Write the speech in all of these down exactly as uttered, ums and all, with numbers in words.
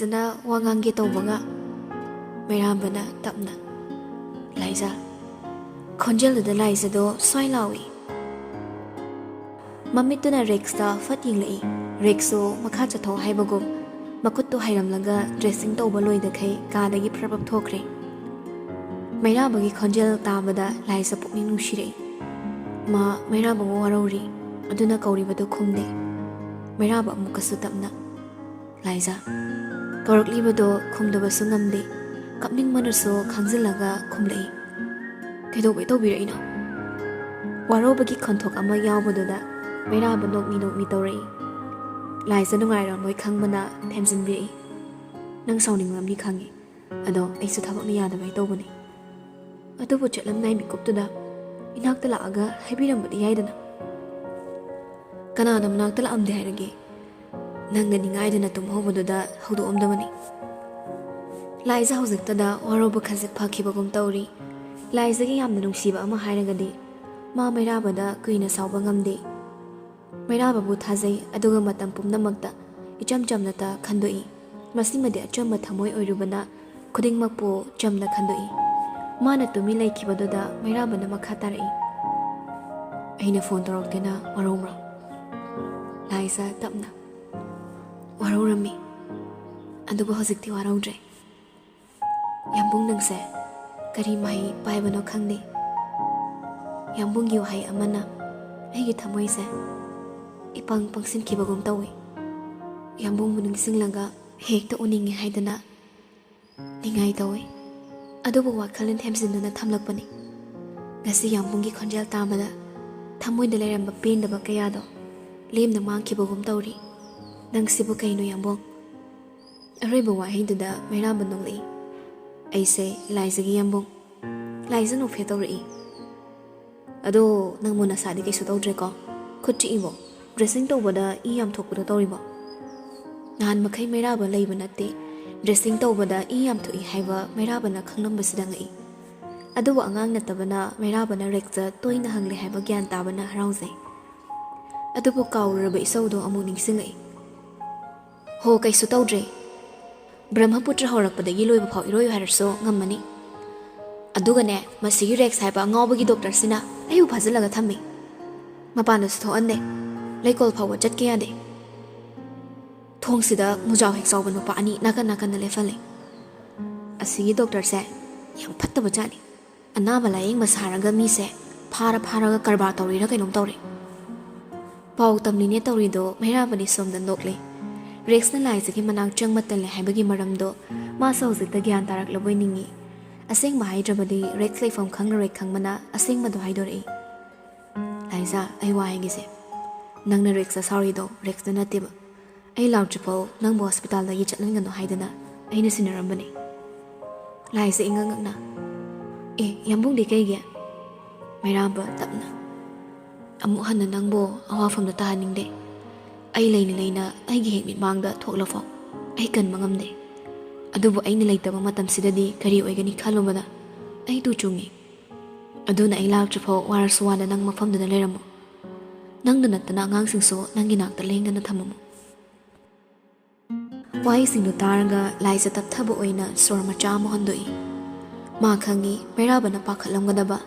ꯐꯖꯅ ꯋꯥ ꯉꯥꯡꯒꯦ ꯇꯧꯕꯒ ꯃꯩꯔꯥꯕꯅ ꯇꯞꯅ, "ꯂꯥꯏꯖꯥ"꯫ ꯈꯣꯟꯖꯦꯜꯗꯨꯗ ꯂꯥꯏꯖꯥꯗꯣ ꯁ꯭ꯋꯥꯏ ꯂꯥꯎꯏ꯫ ꯃꯃꯤꯠꯇꯨꯅ ꯔꯦꯛꯁꯇ ꯐꯠ ꯌꯦꯡꯂꯛꯏ꯫ ꯔꯦꯛꯁꯁꯨ ꯃꯈꯥ ꯆꯠꯊꯣꯛ ꯍꯥꯏꯕꯒꯨꯝ ꯃꯈꯨꯠꯇꯨ ꯍꯥꯏꯔꯝꯂꯒ ꯗ꯭ꯔꯦꯁꯤꯡ ꯇꯧꯕ ꯂꯣꯏꯗꯈꯩ ꯀꯥꯗꯒꯤ ꯐ꯭ꯔꯞ ꯐ꯭ꯔꯞ ꯊꯣꯛꯈ꯭ꯔꯦ꯫ ꯃꯩꯔꯥꯕꯒꯤ ꯈꯣꯟꯖꯦꯜ ꯇꯥꯕꯗ ꯂꯥꯏꯖꯥ ꯄꯨꯛꯅꯤꯡ ꯅꯨꯡꯁꯤꯔꯛꯏ꯫ ꯃꯥ ꯃꯩꯔꯥꯕꯕꯨ ꯋꯥꯔꯧꯔꯤ꯫ ꯑꯗꯨꯅ ꯀꯧꯔꯤꯕꯗꯨ ꯈꯨꯝꯗꯦ꯫ ꯃꯩꯔꯥꯕ ꯑꯃꯨꯛꯀꯁꯨ ꯇꯞꯅ, "ꯂꯥꯏꯖꯥ"꯫ ꯀꯧꯔꯛꯂꯤꯕꯗꯣ ꯈꯨꯝꯗꯕꯁꯨ ꯉꯝꯗꯦ꯫ ꯀꯞꯅꯤꯡꯕꯅꯁꯨ ꯈꯥꯡꯖꯤꯜꯂꯒ ꯈꯨꯝꯂꯛꯏ꯫ "ꯀꯩꯗꯧꯕꯩ ꯇꯧꯕꯤꯔꯛꯏꯅꯣ?" ꯋꯥꯔꯧꯕꯒꯤ ꯈꯣꯟꯊꯣꯛ ꯑꯃ ꯌꯥꯎꯕꯗꯨꯗ ꯃꯩꯔꯥꯕ ꯅꯣꯛꯃꯤ ꯅꯣꯛꯃꯤ ꯇꯧꯔꯛꯏ꯫ ꯂꯥꯏꯖꯥ ꯅꯨꯡꯉꯥꯏꯔꯝꯃꯣꯏ ꯈꯪꯕꯅ ꯊꯦꯝꯖꯤꯟꯕꯤꯔꯛꯏ꯫ "ꯅꯪ ꯁꯥꯎꯅꯤꯡꯂꯝꯅꯤ ꯈꯪꯉꯤ꯫ ꯑꯗꯣ ꯑꯩꯁꯨ ꯊꯕꯛꯅ ꯌꯥꯗꯕꯩ ꯇꯧꯕꯅꯤ꯫ ꯑꯗꯨꯕꯨ ꯆꯠꯂꯝꯗꯥꯏ ꯃꯤꯀꯨꯞꯇꯨꯗ ꯏꯅꯥꯛꯇ ꯂꯥꯛꯑꯒ ꯍꯥꯏꯕꯤꯔꯝꯕꯗꯤ ꯌꯥꯏꯗꯅ?" "ꯀꯅꯥꯅ ꯃꯅꯥꯛꯇ ꯂꯥꯛꯑꯝꯗꯦ ꯍꯥꯏꯔꯒꯦ? ꯅꯪꯅ ꯅꯤꯡꯉꯥꯏꯗꯅ ꯇꯨꯝꯍꯧꯕꯗꯨꯗ ꯍꯧꯗꯣꯛꯑꯝꯗꯕꯅꯤ꯫" ꯂꯥꯏꯖꯥ ꯍꯧꯖꯤꯛꯇꯗ ꯋꯥꯔꯧꯕ ꯈꯖꯤꯛ ꯐꯈꯤꯕꯒꯨꯝ ꯇꯧꯔꯤ꯫ ꯂꯥꯏꯖꯥꯒꯤ ꯌꯥꯝꯅ ꯅꯨꯡꯁꯤꯕ ꯑꯃ ꯍꯥꯏꯔꯒꯗꯤ ꯃꯥ ꯃꯩꯔꯥꯕꯗ ꯀꯨꯏꯅ ꯁꯥꯎꯕ ꯉꯝꯗꯦ꯫ ꯃꯩꯔꯥꯕꯕꯨ ꯊꯥꯖꯩ, ꯑꯗꯨꯒ ꯃꯇꯝ ꯄꯨꯝꯅꯃꯛꯇ ꯏꯆꯝ ꯆꯝꯅꯇ ꯈꯟꯗꯣꯛꯏ꯫ ꯃꯁꯤꯃꯗꯤ ꯑꯆꯝꯕ ꯊꯃꯣꯏ ꯑꯣꯏꯔꯨꯕꯅ ꯈꯨꯗꯤꯡꯃꯛꯄꯨ ꯆꯝꯅ ꯈꯟꯗꯣꯛꯏ꯫ ꯃꯥꯅ ꯇꯨꯃꯤꯟ ꯂꯩꯈꯤꯕꯗꯨꯗ ꯃꯩꯔꯥꯕꯅ ꯃꯈꯥ ꯇꯥꯔꯛꯏ꯫ "ꯑꯩꯅ ꯐꯣꯟ ꯇꯧꯔꯛꯇꯦꯅ ꯋꯥꯔꯧꯕ꯭ꯔꯣ?" ꯂꯥꯏꯖꯥ ꯇꯞꯅ, "ꯋꯥꯔꯧꯔꯝꯃꯤ꯫ ꯑꯗꯨꯕꯨ ꯍꯧꯖꯤꯛꯇꯤ ꯋꯥꯔꯧꯗ꯭ꯔꯦ꯫ ꯌꯥꯝꯕꯨꯡ, ꯅꯪꯁꯦ ꯀꯔꯤ ꯃꯍꯩ ꯄꯥꯏꯕꯅꯣ ꯈꯪꯗꯦ꯫ ꯌꯥꯝꯕꯨꯡꯒꯤ ꯋꯥꯍꯩ ꯑꯃꯅ ꯑꯩꯒꯤ ꯊꯃꯣꯏꯁꯦ ꯏꯄꯪ ꯄꯪꯁꯤꯟꯈꯤꯕꯒꯨꯝ ꯇꯧꯏ꯫ ꯌꯥꯝꯕꯨꯡꯕꯨ ꯅꯤꯡꯁꯤꯡꯂꯒ ꯍꯦꯛꯇ ꯎꯅꯤꯡꯉꯤ ꯍꯥꯏꯗꯅ ꯅꯤꯡꯉꯥꯏ ꯇꯧꯏ꯫ ꯑꯗꯨꯕꯨ ꯋꯥꯈꯜꯅ ꯊꯦꯝꯖꯤꯟꯗꯨꯅ ꯊꯝꯂꯛꯄꯅꯤ꯫ ꯉꯁꯤ ꯌꯥꯝꯕꯨꯡꯒꯤ ꯈꯣꯟꯖꯦꯜ ꯇꯥꯕꯗ ꯊꯃꯣꯏꯗ ꯂꯩꯔꯝꯕ ꯄꯦꯟꯗꯕ ꯀꯌꯥꯗꯣ ꯂꯦꯝꯅ ꯃꯥꯡꯈꯤꯕꯒꯨꯝ ꯇꯧꯔꯤ꯫ ꯅꯪꯁꯤꯕꯨ ꯀꯩꯅꯣ, ꯌꯥꯝꯕꯨꯡ?" ꯑꯔꯣꯏꯕ ꯋꯥꯍꯩꯗꯨꯗ ꯃꯩꯔꯥꯕ ꯅꯣꯛꯂꯛꯏ꯫ "ꯑꯩꯁꯦ ꯂꯥꯏꯖꯥꯒꯤ ꯌꯥꯝꯕꯨꯡ꯫" ꯂꯥꯏꯖꯥ ꯅꯣꯛꯐꯦꯠ ꯇꯧꯔꯛꯏ꯫ "ꯑꯗꯣ ꯅꯪꯕꯨ ꯅꯁꯥꯗꯤ ꯀꯩꯁꯨ ꯇꯧꯗ꯭ꯔꯦꯀꯣ? ꯈꯨꯠ ꯆꯤꯛꯏꯕꯣ? ꯗ꯭ꯔꯦꯁꯤꯡ ꯇꯧꯕꯗ ꯏ ꯌꯥꯝ ꯊꯣꯛꯄꯗꯣ ꯇꯧꯔꯤꯕꯣ?" ꯅꯍꯥꯟ ꯃꯈꯩ ꯃꯩꯔꯥꯕ ꯂꯩꯕ ꯅꯠꯇꯦ꯫ ꯗ꯭ꯔꯦꯁꯤꯡ ꯇꯧꯕꯗ ꯏ ꯌꯥꯝ ꯊꯣꯛꯏ ꯍꯥꯏꯕ ꯃꯩꯔꯥꯕꯅ ꯈꯪꯂꯝꯕꯁꯤꯗ ꯉꯛꯏ꯫ ꯑꯗꯨꯕꯨ ꯑꯉꯥꯡ ꯅꯠꯇꯕꯅ ꯃꯩꯔꯥꯕꯅ ꯔꯦꯛꯁꯇ ꯇꯣꯏꯅ ꯍꯪꯂꯦ ꯍꯥꯏꯕ ꯒ꯭ꯌꯥꯟ ꯇꯥꯕꯅ ꯍꯔꯥꯎꯖꯩ꯫ ꯑꯗꯨꯕꯨ ꯀꯥꯎꯔꯨꯔꯕ ꯏꯁꯧꯗꯣ ꯑꯃꯨꯛ ꯅꯤꯡꯁꯤꯡꯂꯛꯏ꯫ "ꯍꯣ, ꯀꯩꯁꯨ ꯇꯧꯗ꯭ꯔꯦ꯫ ꯕ꯭ꯔꯍ꯭ꯃꯄꯨꯇ꯭ꯔ ꯍꯧꯔꯛꯄꯗꯒꯤ ꯂꯣꯏꯕ ꯐꯥꯎ ꯏꯔꯣꯏꯌꯨ ꯍꯥꯏꯔꯁꯨ ꯉꯝꯃꯅꯤ꯫ ꯑꯗꯨꯒꯅꯦ, ꯃꯁꯤꯒꯤ ꯔꯦꯛꯁ ꯍꯥꯏꯕ ꯑꯉꯥꯎꯕꯒꯤ ꯗꯣꯛꯇꯔꯁꯤꯅ ꯑꯩꯕꯨ ꯐꯥꯖꯤꯜꯂꯒ ꯊꯝꯃꯤ꯫ ꯃꯄꯥꯟꯗꯁꯨ ꯊꯣꯛꯍꯟꯗꯦ꯫ ꯂꯩꯀꯣꯜ ꯐꯥꯎꯕ ꯆꯠꯀꯦ ꯌꯥꯗꯦ꯫ ꯊꯣꯡꯁꯤꯗ ꯃꯨꯖꯥꯎ ꯍꯦꯛ ꯆꯥꯎꯕ ꯅꯨꯄꯥ ꯑꯅꯤ ꯅꯥꯀꯟ ꯅꯥꯀꯟꯗ ꯂꯦꯞꯍꯜꯂꯦ꯫ ꯑꯁꯤꯒꯤ ꯗꯣꯛꯇꯔꯁꯦ ꯌꯥꯝ ꯐꯠꯇꯕ ꯖꯥꯠꯅꯤ꯫ ꯑꯅꯥꯕ ꯂꯥꯌꯦꯡꯕ ꯁꯥꯔꯒ ꯃꯤꯁꯦ ꯐꯥꯔ ꯐꯥꯔꯒ ꯀꯔꯕꯥꯔ ꯇꯧꯔꯤꯔ ꯀꯩꯅꯣꯝ ꯇꯧꯔꯦ꯫ ꯄꯥꯎ ꯇꯝꯂꯤꯅꯦ ꯇꯧꯔꯤꯗꯣ ꯃꯩꯔꯥꯕꯅꯤ ꯁꯣꯝꯗ ꯅꯣꯛꯂꯦ꯫ ꯔꯦꯛꯁꯅ ꯂꯥꯏꯖꯒꯤ ꯃꯅꯥꯛ ꯆꯪꯕ ꯇꯜꯂꯦ ꯍꯥꯏꯕꯒꯤ ꯃꯔꯝꯗꯣ ꯃꯥꯁꯨ ꯍꯧꯖꯤꯛꯇ ꯒ꯭ꯌꯥꯟ ꯇꯥꯔꯛꯂꯕꯣꯏ ꯅꯤꯡꯉꯤ꯫ ꯑꯁꯦꯡꯕ ꯍꯥꯏꯗ꯭ꯔꯕꯗꯤ ꯔꯦꯛꯁ ꯂꯩꯐꯝ ꯈꯪꯂꯔꯣꯏ ꯈꯪꯕꯅ ꯑꯁꯦꯡꯕꯗꯣ ꯍꯥꯏꯗꯣꯔꯛꯏ꯫ "ꯂꯥꯏꯖꯥ, ꯑꯩ ꯋꯥ ꯍꯥꯏꯒꯦꯁꯦ꯫ ꯅꯪꯅ ꯔꯦꯛꯁꯇ ꯁꯥꯎꯔꯤꯗꯣ ꯔꯦꯛꯁꯇ ꯅꯠꯇꯦꯕ꯫ ꯑꯩ ꯂꯥꯛꯇ꯭ꯔꯤꯐꯥꯎ ꯅꯪꯕꯨ ꯍꯣꯁꯄꯤꯇꯥꯜꯗꯒꯤ ꯆꯠꯍꯟꯒꯅꯨ ꯍꯥꯏꯗꯅ ꯑꯩꯅ ꯁꯤꯟꯅꯔꯝꯕꯅꯦ꯫" ꯂꯥꯏꯖ ꯏꯉꯛ ꯉꯛꯅ, "ꯑꯦ, ꯌꯥꯝꯕꯨꯡꯗꯤ ꯀꯩꯒꯤ?" ꯃꯩꯔꯥꯕ ꯇꯞꯅ, "ꯑꯃꯨꯛ ꯍꯟꯅ ꯅꯪꯕꯨ ꯑꯋꯥꯐꯝꯗ ꯇꯥꯍꯟꯅꯤꯡꯗꯦ꯫ ꯑꯩ ꯂꯩꯅ ꯂꯩꯅ ꯑꯩꯒꯤ ꯍꯦꯛ ꯃꯤꯠꯃꯥꯡꯗ ꯊꯣꯛꯂꯐꯥꯎ ꯑꯩ ꯀꯟꯕ ꯉꯝꯗꯦ꯫ ꯑꯗꯨꯕꯨ ꯑꯩꯅ ꯂꯩꯇꯕ ꯃꯇꯝꯁꯤꯗꯗꯤ ꯀꯔꯤ ꯑꯣꯏꯒꯅꯤ ꯈꯜꯂꯨꯕꯗ ꯑꯩ ꯇꯨ ꯆꯨꯡꯉꯤ꯫ ꯑꯗꯨꯅ ꯑꯩ ꯂꯥꯛꯇ꯭ꯔꯤꯐꯥꯎ ꯋꯥꯔꯁꯨ ꯋꯥꯅ ꯅꯪ ꯃꯐꯝꯗꯨꯗ ꯂꯩꯔꯝꯃꯨ꯫ ꯅꯪꯗ ꯅꯠꯇꯅ ꯑꯉꯥꯡꯁꯤꯡꯁꯨ ꯅꯪꯒꯤ ꯅꯥꯛꯇ ꯂꯦꯡꯗꯅ ꯊꯝꯃꯝꯃꯨ꯫" ꯋꯥꯍꯩꯁꯤꯡꯗꯨ ꯇꯥꯔꯒ ꯂꯥꯏꯖ ꯇꯞꯊꯕ ꯑꯣꯏꯅ ꯁꯣꯔ ꯃꯆꯥ ꯑꯃ ꯍꯣꯟꯗꯣꯛꯏ꯫ ꯃꯥ ꯈꯪꯏ ꯃꯩꯔꯥꯕꯅ ꯄꯥꯈꯠꯂꯝꯒꯗꯕ꯫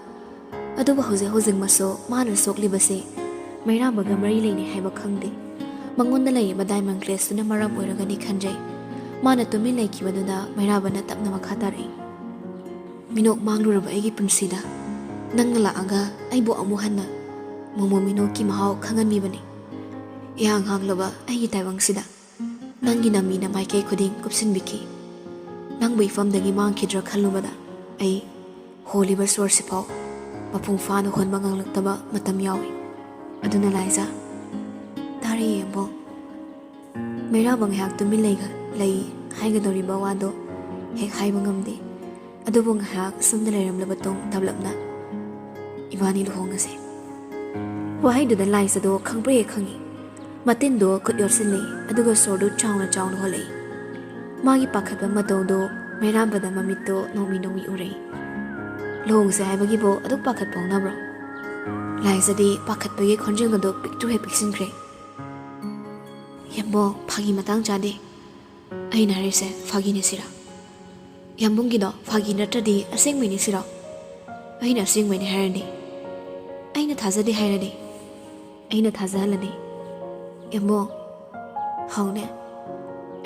ꯑꯗꯨꯕꯨ ꯍꯧꯖꯤꯛ ꯍꯧꯖꯤꯛꯃꯛꯁꯨ ꯃꯥꯅ ꯁꯣꯛꯂꯤꯕꯁꯤ ꯃꯩꯔꯥꯕꯒ ꯃꯔꯤ ꯂꯩꯅꯩ ꯍꯥꯏꯕ ꯈꯪꯗꯦ꯫ ꯃꯉꯣꯟꯗ ꯂꯩꯔꯤꯕ ꯗꯥꯏꯃꯟ ꯀ꯭ꯂꯦꯁꯇꯨꯅ ꯃꯔꯝ ꯑꯣꯏꯔꯒꯅꯤ ꯈꯟꯖꯩ꯫ ꯃꯥꯅ ꯇꯨꯃꯤꯟ ꯂꯩꯈꯤꯕꯗꯨꯗ ꯃꯩꯔꯥꯕꯅ ꯇꯞꯅ ꯃꯈꯥ ꯇꯥꯔꯛꯏ꯫ "ꯃꯤꯅꯣꯛ ꯃꯥꯡꯂꯨꯔꯕ ꯑꯩꯒꯤ ꯄꯨꯟꯁꯤꯗ ꯅꯪꯅ ꯂꯥꯛꯑꯒ ꯑꯩꯕꯨ ꯑꯃꯨꯛ ꯍꯟꯅ ꯃꯣꯃꯣ ꯃꯤꯅꯣꯛꯀꯤ ꯃꯍꯥꯎ ꯈꯪꯍꯟꯕꯤꯕꯅꯤ꯫ ꯏꯍꯥꯡ ꯍꯥꯡꯂꯕ ꯑꯩꯒꯤ ꯇꯥꯏꯕꯪꯁꯤꯗ ꯅꯪꯒꯤ ꯅꯃꯤꯅ ꯃꯥꯏꯀꯩ ꯈꯨꯗꯤꯡ ꯀꯨꯞꯁꯤꯟꯕꯤꯈꯤ꯫ ꯅꯪꯕꯨ ꯏꯐꯝꯗꯒꯤ ꯃꯥꯡꯈꯤꯗ꯭ꯔꯥ ꯈꯜꯂꯨꯕꯗ ꯑꯩ ꯍꯣꯜꯂꯤꯕ ꯁꯣꯔꯁꯤꯐꯥꯎ ꯃꯄꯨꯡ ꯐꯥꯅ ꯍꯣꯟꯕ ꯉꯝꯂꯛꯇꯕ ꯃꯇꯝ ꯌꯥꯎꯏ꯫ ꯑꯗꯨꯅ ꯂꯥꯏꯖꯥ, ꯇꯥꯔꯦ ꯌꯦꯡꯕꯣ꯫" ꯃꯩꯔꯥꯕ ꯉꯥꯏꯍꯥꯛ ꯇꯨꯃꯤꯟ ꯂꯩꯒ-, ꯂꯩ꯫ ꯍꯥꯏꯒꯗꯧꯔꯤꯕ ꯋꯥꯗꯣ ꯍꯦꯛ ꯍꯥꯏꯕ ꯉꯝꯗꯦ꯫ ꯑꯗꯨꯕꯨ ꯉꯥꯏꯍꯥꯛ ꯁꯨꯝꯅ ꯂꯩꯔꯝꯂꯕ ꯇꯨꯡ ꯇꯞꯂꯞꯅ, "ꯏꯕꯥꯅꯤ ꯂꯨꯍꯣꯡꯉꯁꯦ꯫" ꯋꯥꯍꯩꯗꯨꯗ ꯂꯥꯏꯖꯗꯣ ꯈꯪꯄ꯭ꯔꯦ ꯍꯦꯛ ꯈꯪꯉꯤ꯫ ꯃꯇꯤꯟꯗꯣ ꯈꯨꯠ ꯌꯣꯠꯁꯤꯜꯂꯦ, ꯑꯗꯨꯒ ꯁꯣꯔꯗꯨ ꯆꯥꯎꯅ ꯆꯥꯎꯅ ꯍꯣꯜꯂꯛꯏ꯫ ꯃꯥꯒꯤ ꯄꯥꯈꯠꯄ ꯃꯇꯧꯗꯣ ꯃꯩꯔꯥꯕꯗ ꯃꯃꯤꯠꯇꯣ ꯅꯣꯡꯃꯤ ꯅꯣꯡꯃꯤ ꯎꯔꯛꯏ꯫ "ꯂꯨꯍꯣꯡꯁꯦ ꯍꯥꯏꯕꯒꯤꯕꯨ ꯑꯗꯨꯛ ꯄꯥꯈꯠꯄ ꯍꯧꯅꯕ꯭ꯔꯣ?" ꯂꯥꯏꯖꯗꯤ ꯄꯥꯈꯠꯄꯒꯤ ꯈꯣꯟꯖꯦꯜ ꯑꯗꯨ ꯄꯤꯛꯇ꯭ꯔꯨ ꯍꯦꯛ ꯄꯤꯛꯁꯤꯟꯈ꯭ꯔꯦ꯫ "ꯌꯦꯝꯕꯣ, ꯐꯥꯒꯤ ꯃꯇꯥꯡ ꯆꯥꯗꯦ꯫ ꯑꯩꯅ ꯍꯥꯏꯔꯤꯁꯦ ꯐꯥꯒꯤꯅꯦ ꯁꯤꯔꯥ? ꯌꯥꯝꯕꯨꯡꯒꯤꯗꯣ ꯐꯥꯒꯤ ꯅꯠꯇ꯭ꯔꯗꯤ ꯑꯁꯦꯡꯕꯩꯅꯦ ꯁꯤꯔꯣ? ꯑꯩꯅ ꯑꯁꯦꯡꯕꯩꯅꯦ ꯍꯥꯏꯔꯗꯤ? ꯑꯩꯅ ꯊꯥꯖꯗꯦ ꯍꯥꯏꯔꯗꯤ? ꯑꯩꯅ ꯊꯥꯖꯍꯜꯂꯗꯤ? ꯌꯥꯝꯕꯨꯡ, ꯍꯥꯎꯅꯦ,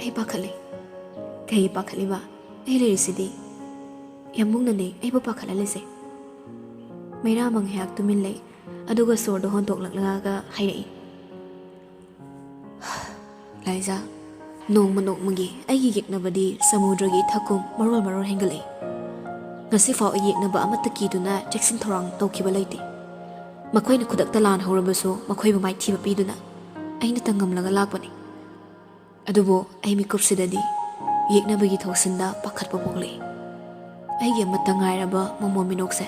ꯑꯩ ꯄꯥꯈꯠꯂꯤ꯫ ꯀꯩ ꯄꯥꯈꯠꯂꯤꯕ? ꯑꯩ ꯂꯩꯔꯤꯁꯤꯗꯤ꯫ ꯌꯥꯝꯕꯨꯡꯅꯅꯦ ꯑꯩꯕꯨ ꯄꯥꯈꯠꯍꯜꯂꯤꯁꯦ꯫ ꯃꯩꯔꯥꯃ ꯉꯥꯏꯍꯥꯛ ꯇꯨꯃꯤꯟ ꯂꯩ, ꯑꯗꯨꯒ ꯁꯣꯔꯗꯣ ꯍꯣꯟꯗꯣꯛꯂꯛꯂꯒ ꯍꯥꯏꯔꯛꯏ, ꯂꯥꯏꯖꯥ, ꯅꯣꯡꯃ ꯅꯣꯡꯃꯒꯤ ꯑꯩꯒꯤ ꯌꯦꯛꯅꯕꯗꯤ ꯁꯃꯨꯗ꯭ꯔꯒꯤ ꯏꯊꯛꯀꯨꯝ ꯃꯔꯣꯜ ꯃꯔꯣꯜ ꯍꯦꯟꯒꯠꯂꯛꯏ꯫ ꯉꯁꯤꯐꯥꯎ ꯑꯩ ꯌꯦꯛꯅꯕ ꯑꯃꯠꯇ ꯀꯤꯗꯨꯅ ꯆꯦꯛꯁꯤꯟ ꯊꯧꯔꯥꯡ ꯇꯧꯈꯤꯕ ꯂꯩꯇꯦ꯫ ꯃꯈꯣꯏꯅ ꯈꯨꯗꯛꯇ ꯂꯥꯟ ꯍꯧꯔꯕꯁꯨ ꯃꯈꯣꯏꯕꯨ ꯃꯥꯏꯊꯤꯕ ꯄꯤꯗꯨꯅ ꯑꯩꯅ ꯇꯪꯉꯝꯂꯒ ꯂꯥꯛꯄꯅꯤ꯫ ꯑꯗꯨꯕꯨ ꯑꯩ ꯃꯤꯀꯨꯞꯁꯤꯗꯗꯤ ꯌꯦꯛꯅꯕꯒꯤ ꯊꯧꯁꯤꯟꯗ ꯄꯥꯈꯠꯄ ꯄꯣꯛꯂꯛꯏ꯫ ꯑꯩꯒꯤ ꯑꯃꯠꯇ ꯉꯥꯏꯔꯕ ꯃꯣꯃꯣꯟ ꯃꯤꯅꯣꯛꯁꯦ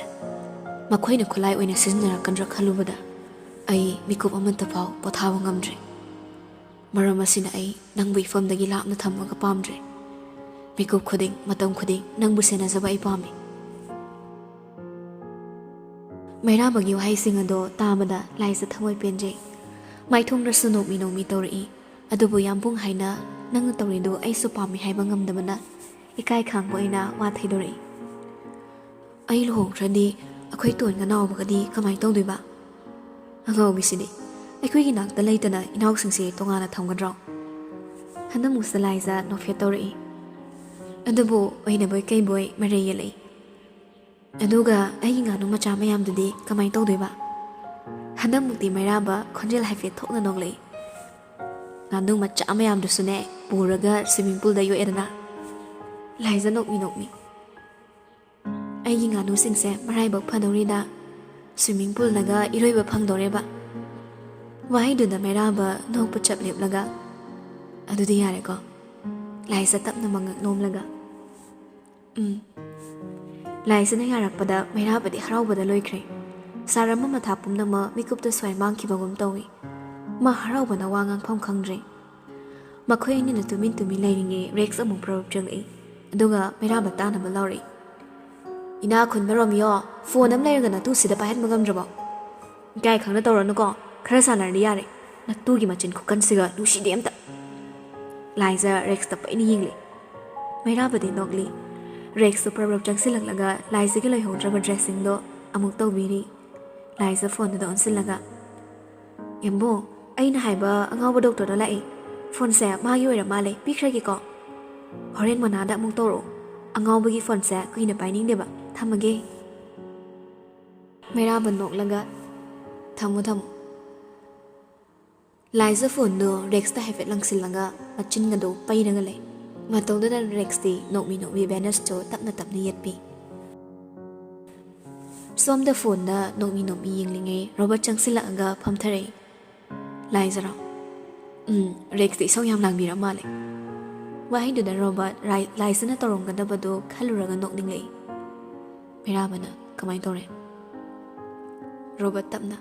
ꯃꯈꯣꯏꯅ ꯈꯨꯠꯂꯥꯏ ꯑꯣꯏꯅ ꯁꯤꯖꯤꯟꯅꯔꯛꯀꯗ꯭ꯔꯥ ꯈꯜꯂꯨꯕꯗ ꯑꯩ ꯃꯤꯀꯨꯞ ꯑꯃꯠꯇ ꯐꯥꯎ ꯄꯣꯊꯥꯕ ꯉꯝꯗ꯭ꯔꯦ꯫ ꯃꯔꯝ ꯑꯁꯤꯅ ꯑꯩ ꯅꯪꯕꯨ ꯏꯐꯝꯗꯒꯤ ꯂꯥꯞꯅ ꯊꯝꯃꯒ ꯄꯥꯝꯗ꯭ꯔꯦ꯫ ꯃꯤꯀꯨꯞ ꯈꯨꯗꯤꯡ, ꯃꯇꯝ ꯈꯨꯗꯤꯡ ꯅꯪꯕꯨ ꯁꯦꯟꯅꯖꯕ ꯑꯩ ꯄꯥꯝꯃꯤ꯫ ꯃꯩꯔꯥꯕꯒꯤ ꯋꯥꯍꯩꯁꯤꯡ ꯑꯗꯣ ꯇꯥꯕꯗ ꯂꯥꯏꯖꯥ ꯊꯃꯣꯏ ꯄꯦꯟꯖꯩ꯫ ꯃꯥꯏꯊꯣꯡꯗꯁꯨ ꯅꯣꯛꯃꯤ ꯅꯣꯛꯃꯤ ꯇꯧꯔꯛꯏ꯫ ꯑꯗꯨꯕꯨ ꯌꯥꯝꯕꯨꯡ ꯍꯥꯏꯅ ꯅꯪꯅ ꯇꯧꯔꯤꯗꯨ ꯑꯩꯁꯨ ꯄꯥꯝꯃꯤ ꯍꯥꯏꯕ ꯉꯝꯗꯕꯅ ꯏꯀꯥꯏ ꯈꯥꯡꯕ ꯑꯣꯏꯅ ꯋꯥ ꯊꯩꯗꯣꯔꯛꯏ꯫ ꯑꯩ ꯂꯨꯍꯣꯡꯈ꯭ꯔꯗꯤ ꯑꯩꯈꯣꯏ ꯇꯣꯟꯒ ꯅꯥꯎꯕꯒꯗꯤ ꯀꯃꯥꯏꯅ ꯇꯧꯗꯣꯏꯕ? ꯑꯉꯥꯎꯕꯤꯁꯤꯗꯤ꯫ ꯑꯩꯈꯣꯏꯒꯤ ꯅꯥꯛꯇ ꯂꯩꯇꯅ ꯏꯅꯥꯎꯁꯤꯡꯁꯦ ꯇꯣꯉꯥꯟꯅ ꯊꯝꯒꯗ꯭ꯔꯣ? ꯍꯟꯗꯛꯃꯨꯛꯁꯦ ꯂꯥꯏꯖꯥ ꯅꯣꯛꯐꯦꯠ ꯇꯧꯔꯛꯏ꯫ ꯑꯗꯨꯕꯨ ꯑꯣꯏꯅꯕꯣꯏ ꯀꯩꯕꯣꯏ ꯃꯔꯩ ꯌꯦꯠꯂꯛꯏ꯫ ꯑꯗꯨꯒ ꯑꯩꯒꯤ ꯉꯥꯅꯨ ꯃꯆꯥ ꯃꯌꯥꯝꯗꯨꯗꯤ ꯀꯃꯥꯏꯅ ꯇꯧꯗꯣꯏꯕ? ꯍꯟꯗꯛꯃꯨꯛꯇꯤ ꯃꯩꯔꯥꯕ ꯈꯣꯟꯖꯦꯜ ꯍꯥꯏꯐꯦꯠ ꯊꯣꯛꯅ ꯅꯣꯛꯂꯛꯏ꯫ ꯉꯥꯅꯨ ꯃꯆꯥ ꯃꯌꯥꯝꯗꯨꯁꯨꯅꯦ ꯄꯨꯔꯒ swimming poolꯗ ꯌꯣꯛꯑꯦꯗꯅ꯫ ꯂꯥꯏꯖꯥ ꯅꯣꯛꯃꯤ ꯅꯣꯛꯃꯤ꯫ ꯑꯩꯒꯤ ꯉꯥꯅꯨꯁꯤꯡꯁꯦ ꯃꯔꯥꯏꯕꯛ ꯐꯗꯧꯔꯤꯗ, swimming poolꯗꯒ ꯏꯔꯣꯏꯕ ꯐꯪꯗꯧꯔꯦꯕ꯫ ꯋꯥꯍꯩꯗꯨꯗ ꯃꯩꯔꯥꯕ ꯅꯣꯛꯄ ꯆꯞ ꯂꯦꯞꯂꯒ, "ꯑꯗꯨꯗꯤ ꯌꯥꯔꯦꯀꯣ?" ꯂꯥꯏꯖꯥ ꯇꯞꯅ ꯃꯉꯛ ꯅꯣꯝꯂꯒ, "ꯎꯝ"꯫ ꯂꯥꯏꯖꯥꯅ ꯌꯥꯔꯛꯄꯗ ꯃꯩꯔꯥꯕꯗꯤ ꯍꯔꯥꯎꯕꯗ ꯂꯣꯏꯈ꯭ꯔꯦ꯫ ꯁꯥꯔꯝꯕ ꯃꯊꯥ ꯄꯨꯝꯅꯃꯛ ꯃꯤꯀꯨꯞꯇ ꯁ꯭ꯋꯥꯏ ꯃꯥꯡꯈꯤꯕꯒꯨꯝ ꯇꯧꯏ꯫ ꯃꯥ ꯍꯔꯥꯎꯕꯅ ꯋꯥ ꯉꯥꯡꯐꯝ ꯈꯪꯗ꯭ꯔꯦ꯫ ꯃꯈꯣꯏ ꯑꯅꯤꯅ ꯇꯨꯃꯤꯟ ꯇꯨꯃꯤꯟ ꯂꯩꯔꯤꯉꯩ ꯔꯦꯛꯁ ꯑꯃꯨꯛ ꯄ꯭ꯔꯞ ꯆꯪꯂꯛꯏ꯫ ꯑꯗꯨꯒ ꯃꯩꯔꯥꯕ ꯇꯥꯅꯕ ꯂꯥꯎꯔꯛꯏ, "ꯏꯅꯥ ꯈꯨꯟꯕ ꯔꯣꯃꯤꯌꯣ, ꯐꯣꯟ ꯑꯃ ꯂꯩꯔꯒ ꯅꯇꯨꯁꯤꯗ ꯄꯥꯏꯍꯟꯕ ꯉꯝꯗ꯭ꯔꯕꯣ? ꯏꯀꯥꯏ ꯈꯪꯅ ꯇꯧꯔꯅꯨꯀꯣ, ꯈꯔ ꯁꯥꯟꯅꯔꯗꯤ ꯌꯥꯔꯦ꯫ ꯅꯇꯨꯒꯤ ꯃꯆꯤꯟ ꯈꯨꯀꯟꯁꯤꯒ ꯅꯨꯡꯁꯤꯗꯦ ꯑꯝꯇ"꯫ ꯂꯥꯏꯖ ꯔꯦꯛꯁꯇ ꯄꯩꯅ ꯌꯦꯡꯂꯤ꯫ ꯃꯩꯔꯥꯕꯗꯤ ꯅꯣꯛꯂꯤ꯫ ꯔꯦꯛꯁꯇꯨ ꯄ꯭ꯔꯞ ꯄ꯭ꯔꯞ ꯆꯪꯁꯤꯜꯂꯛꯂꯒ ꯂꯥꯏꯖꯒꯤ ꯂꯣꯏꯍꯧꯗ꯭ꯔꯕ ꯗ꯭ꯔꯦꯁꯁꯤꯡꯗꯣ ꯑꯃꯨꯛ ꯇꯧꯕꯤꯔꯤ꯫ ꯂꯥꯏꯖ ꯐꯣꯟꯗꯨꯗ ꯑꯣꯟꯁꯤꯜꯂꯒ, "ꯌꯥꯝꯕꯨꯡ, ꯑꯩꯅ ꯍꯥꯏꯕ ꯑꯉꯥꯎꯕ ꯗꯣꯛꯇꯔꯗꯣ ꯂꯥꯛꯑꯦ꯫ ꯐꯣꯟꯁꯦ ꯃꯥꯒꯤ ꯑꯣꯏꯔ ꯃꯥꯜꯂꯦ, ꯄꯤꯈ꯭ꯔꯒꯦꯀꯣ꯫ ꯍꯣꯔꯦꯟ ꯃꯣꯅꯥꯗ ꯑꯃꯨꯛ ꯇꯧꯔꯛꯑꯣ꯫ ꯑꯉꯥꯎꯕꯒꯤ ꯐꯣꯟꯁꯦ ꯀꯨꯏꯅ ꯄꯥꯏꯅꯤꯡꯗꯦꯕ꯫ ꯊꯝꯃꯒꯦ꯫" ꯃꯩꯔꯥꯕ ꯅꯣꯛꯂꯒ, "ꯊꯝꯃꯣ, ꯊꯝꯃꯣ꯫" ꯂꯥꯏꯖ ꯐꯣꯟꯗꯨ ꯔꯦꯛꯁꯇ ꯍꯥꯏꯐꯦꯠ ꯂꯪꯁꯤꯜꯂꯒ ꯃꯆꯤꯟꯒꯗꯨ ꯄꯩꯔꯒ ꯂꯩ꯫ ꯃꯇꯧꯗꯨꯗ ꯔꯦꯛꯁꯇꯤ ꯅꯣꯛꯃꯤ ꯅꯣꯛꯃꯤ ꯕꯦꯅꯁꯇꯨ ꯇꯞꯅ ꯇꯞꯅ ꯌꯦꯠꯄꯤ꯫ ꯁꯣꯝꯗ ꯐꯣꯟꯗ ꯅꯣꯛꯃꯤ ꯅꯣꯛꯃꯤ ꯌꯦꯡꯂꯤꯉꯩ ꯔꯣꯕꯔꯠ ꯆꯪꯁꯤꯜꯂꯛꯑꯒ ꯐꯝꯊꯔꯛꯏ꯫ "ꯂꯥꯏꯖꯔꯣ?" "ꯎꯝ, ꯔꯦꯛꯁꯇꯤ ꯏꯁꯧ ꯌꯥꯝ ꯂꯥꯡꯕꯤꯔ ꯃꯥꯜꯂꯦ꯫" ꯋꯥꯍꯩꯗꯨꯗ ꯔꯣꯕꯔꯠ ꯔꯥꯏ-, ꯂꯥꯏꯖꯅ ꯇꯧꯔꯝꯒꯗꯕꯗꯨ ꯈꯜꯂꯨꯔꯒ ꯅꯣꯛꯅꯤꯡꯂꯛꯏ꯫ ꯃꯩꯔꯥꯕꯅ, "ꯀꯃꯥꯏꯅ ꯇꯧꯔꯦ?" ꯔꯣꯕꯔꯠ ꯇꯞꯅ,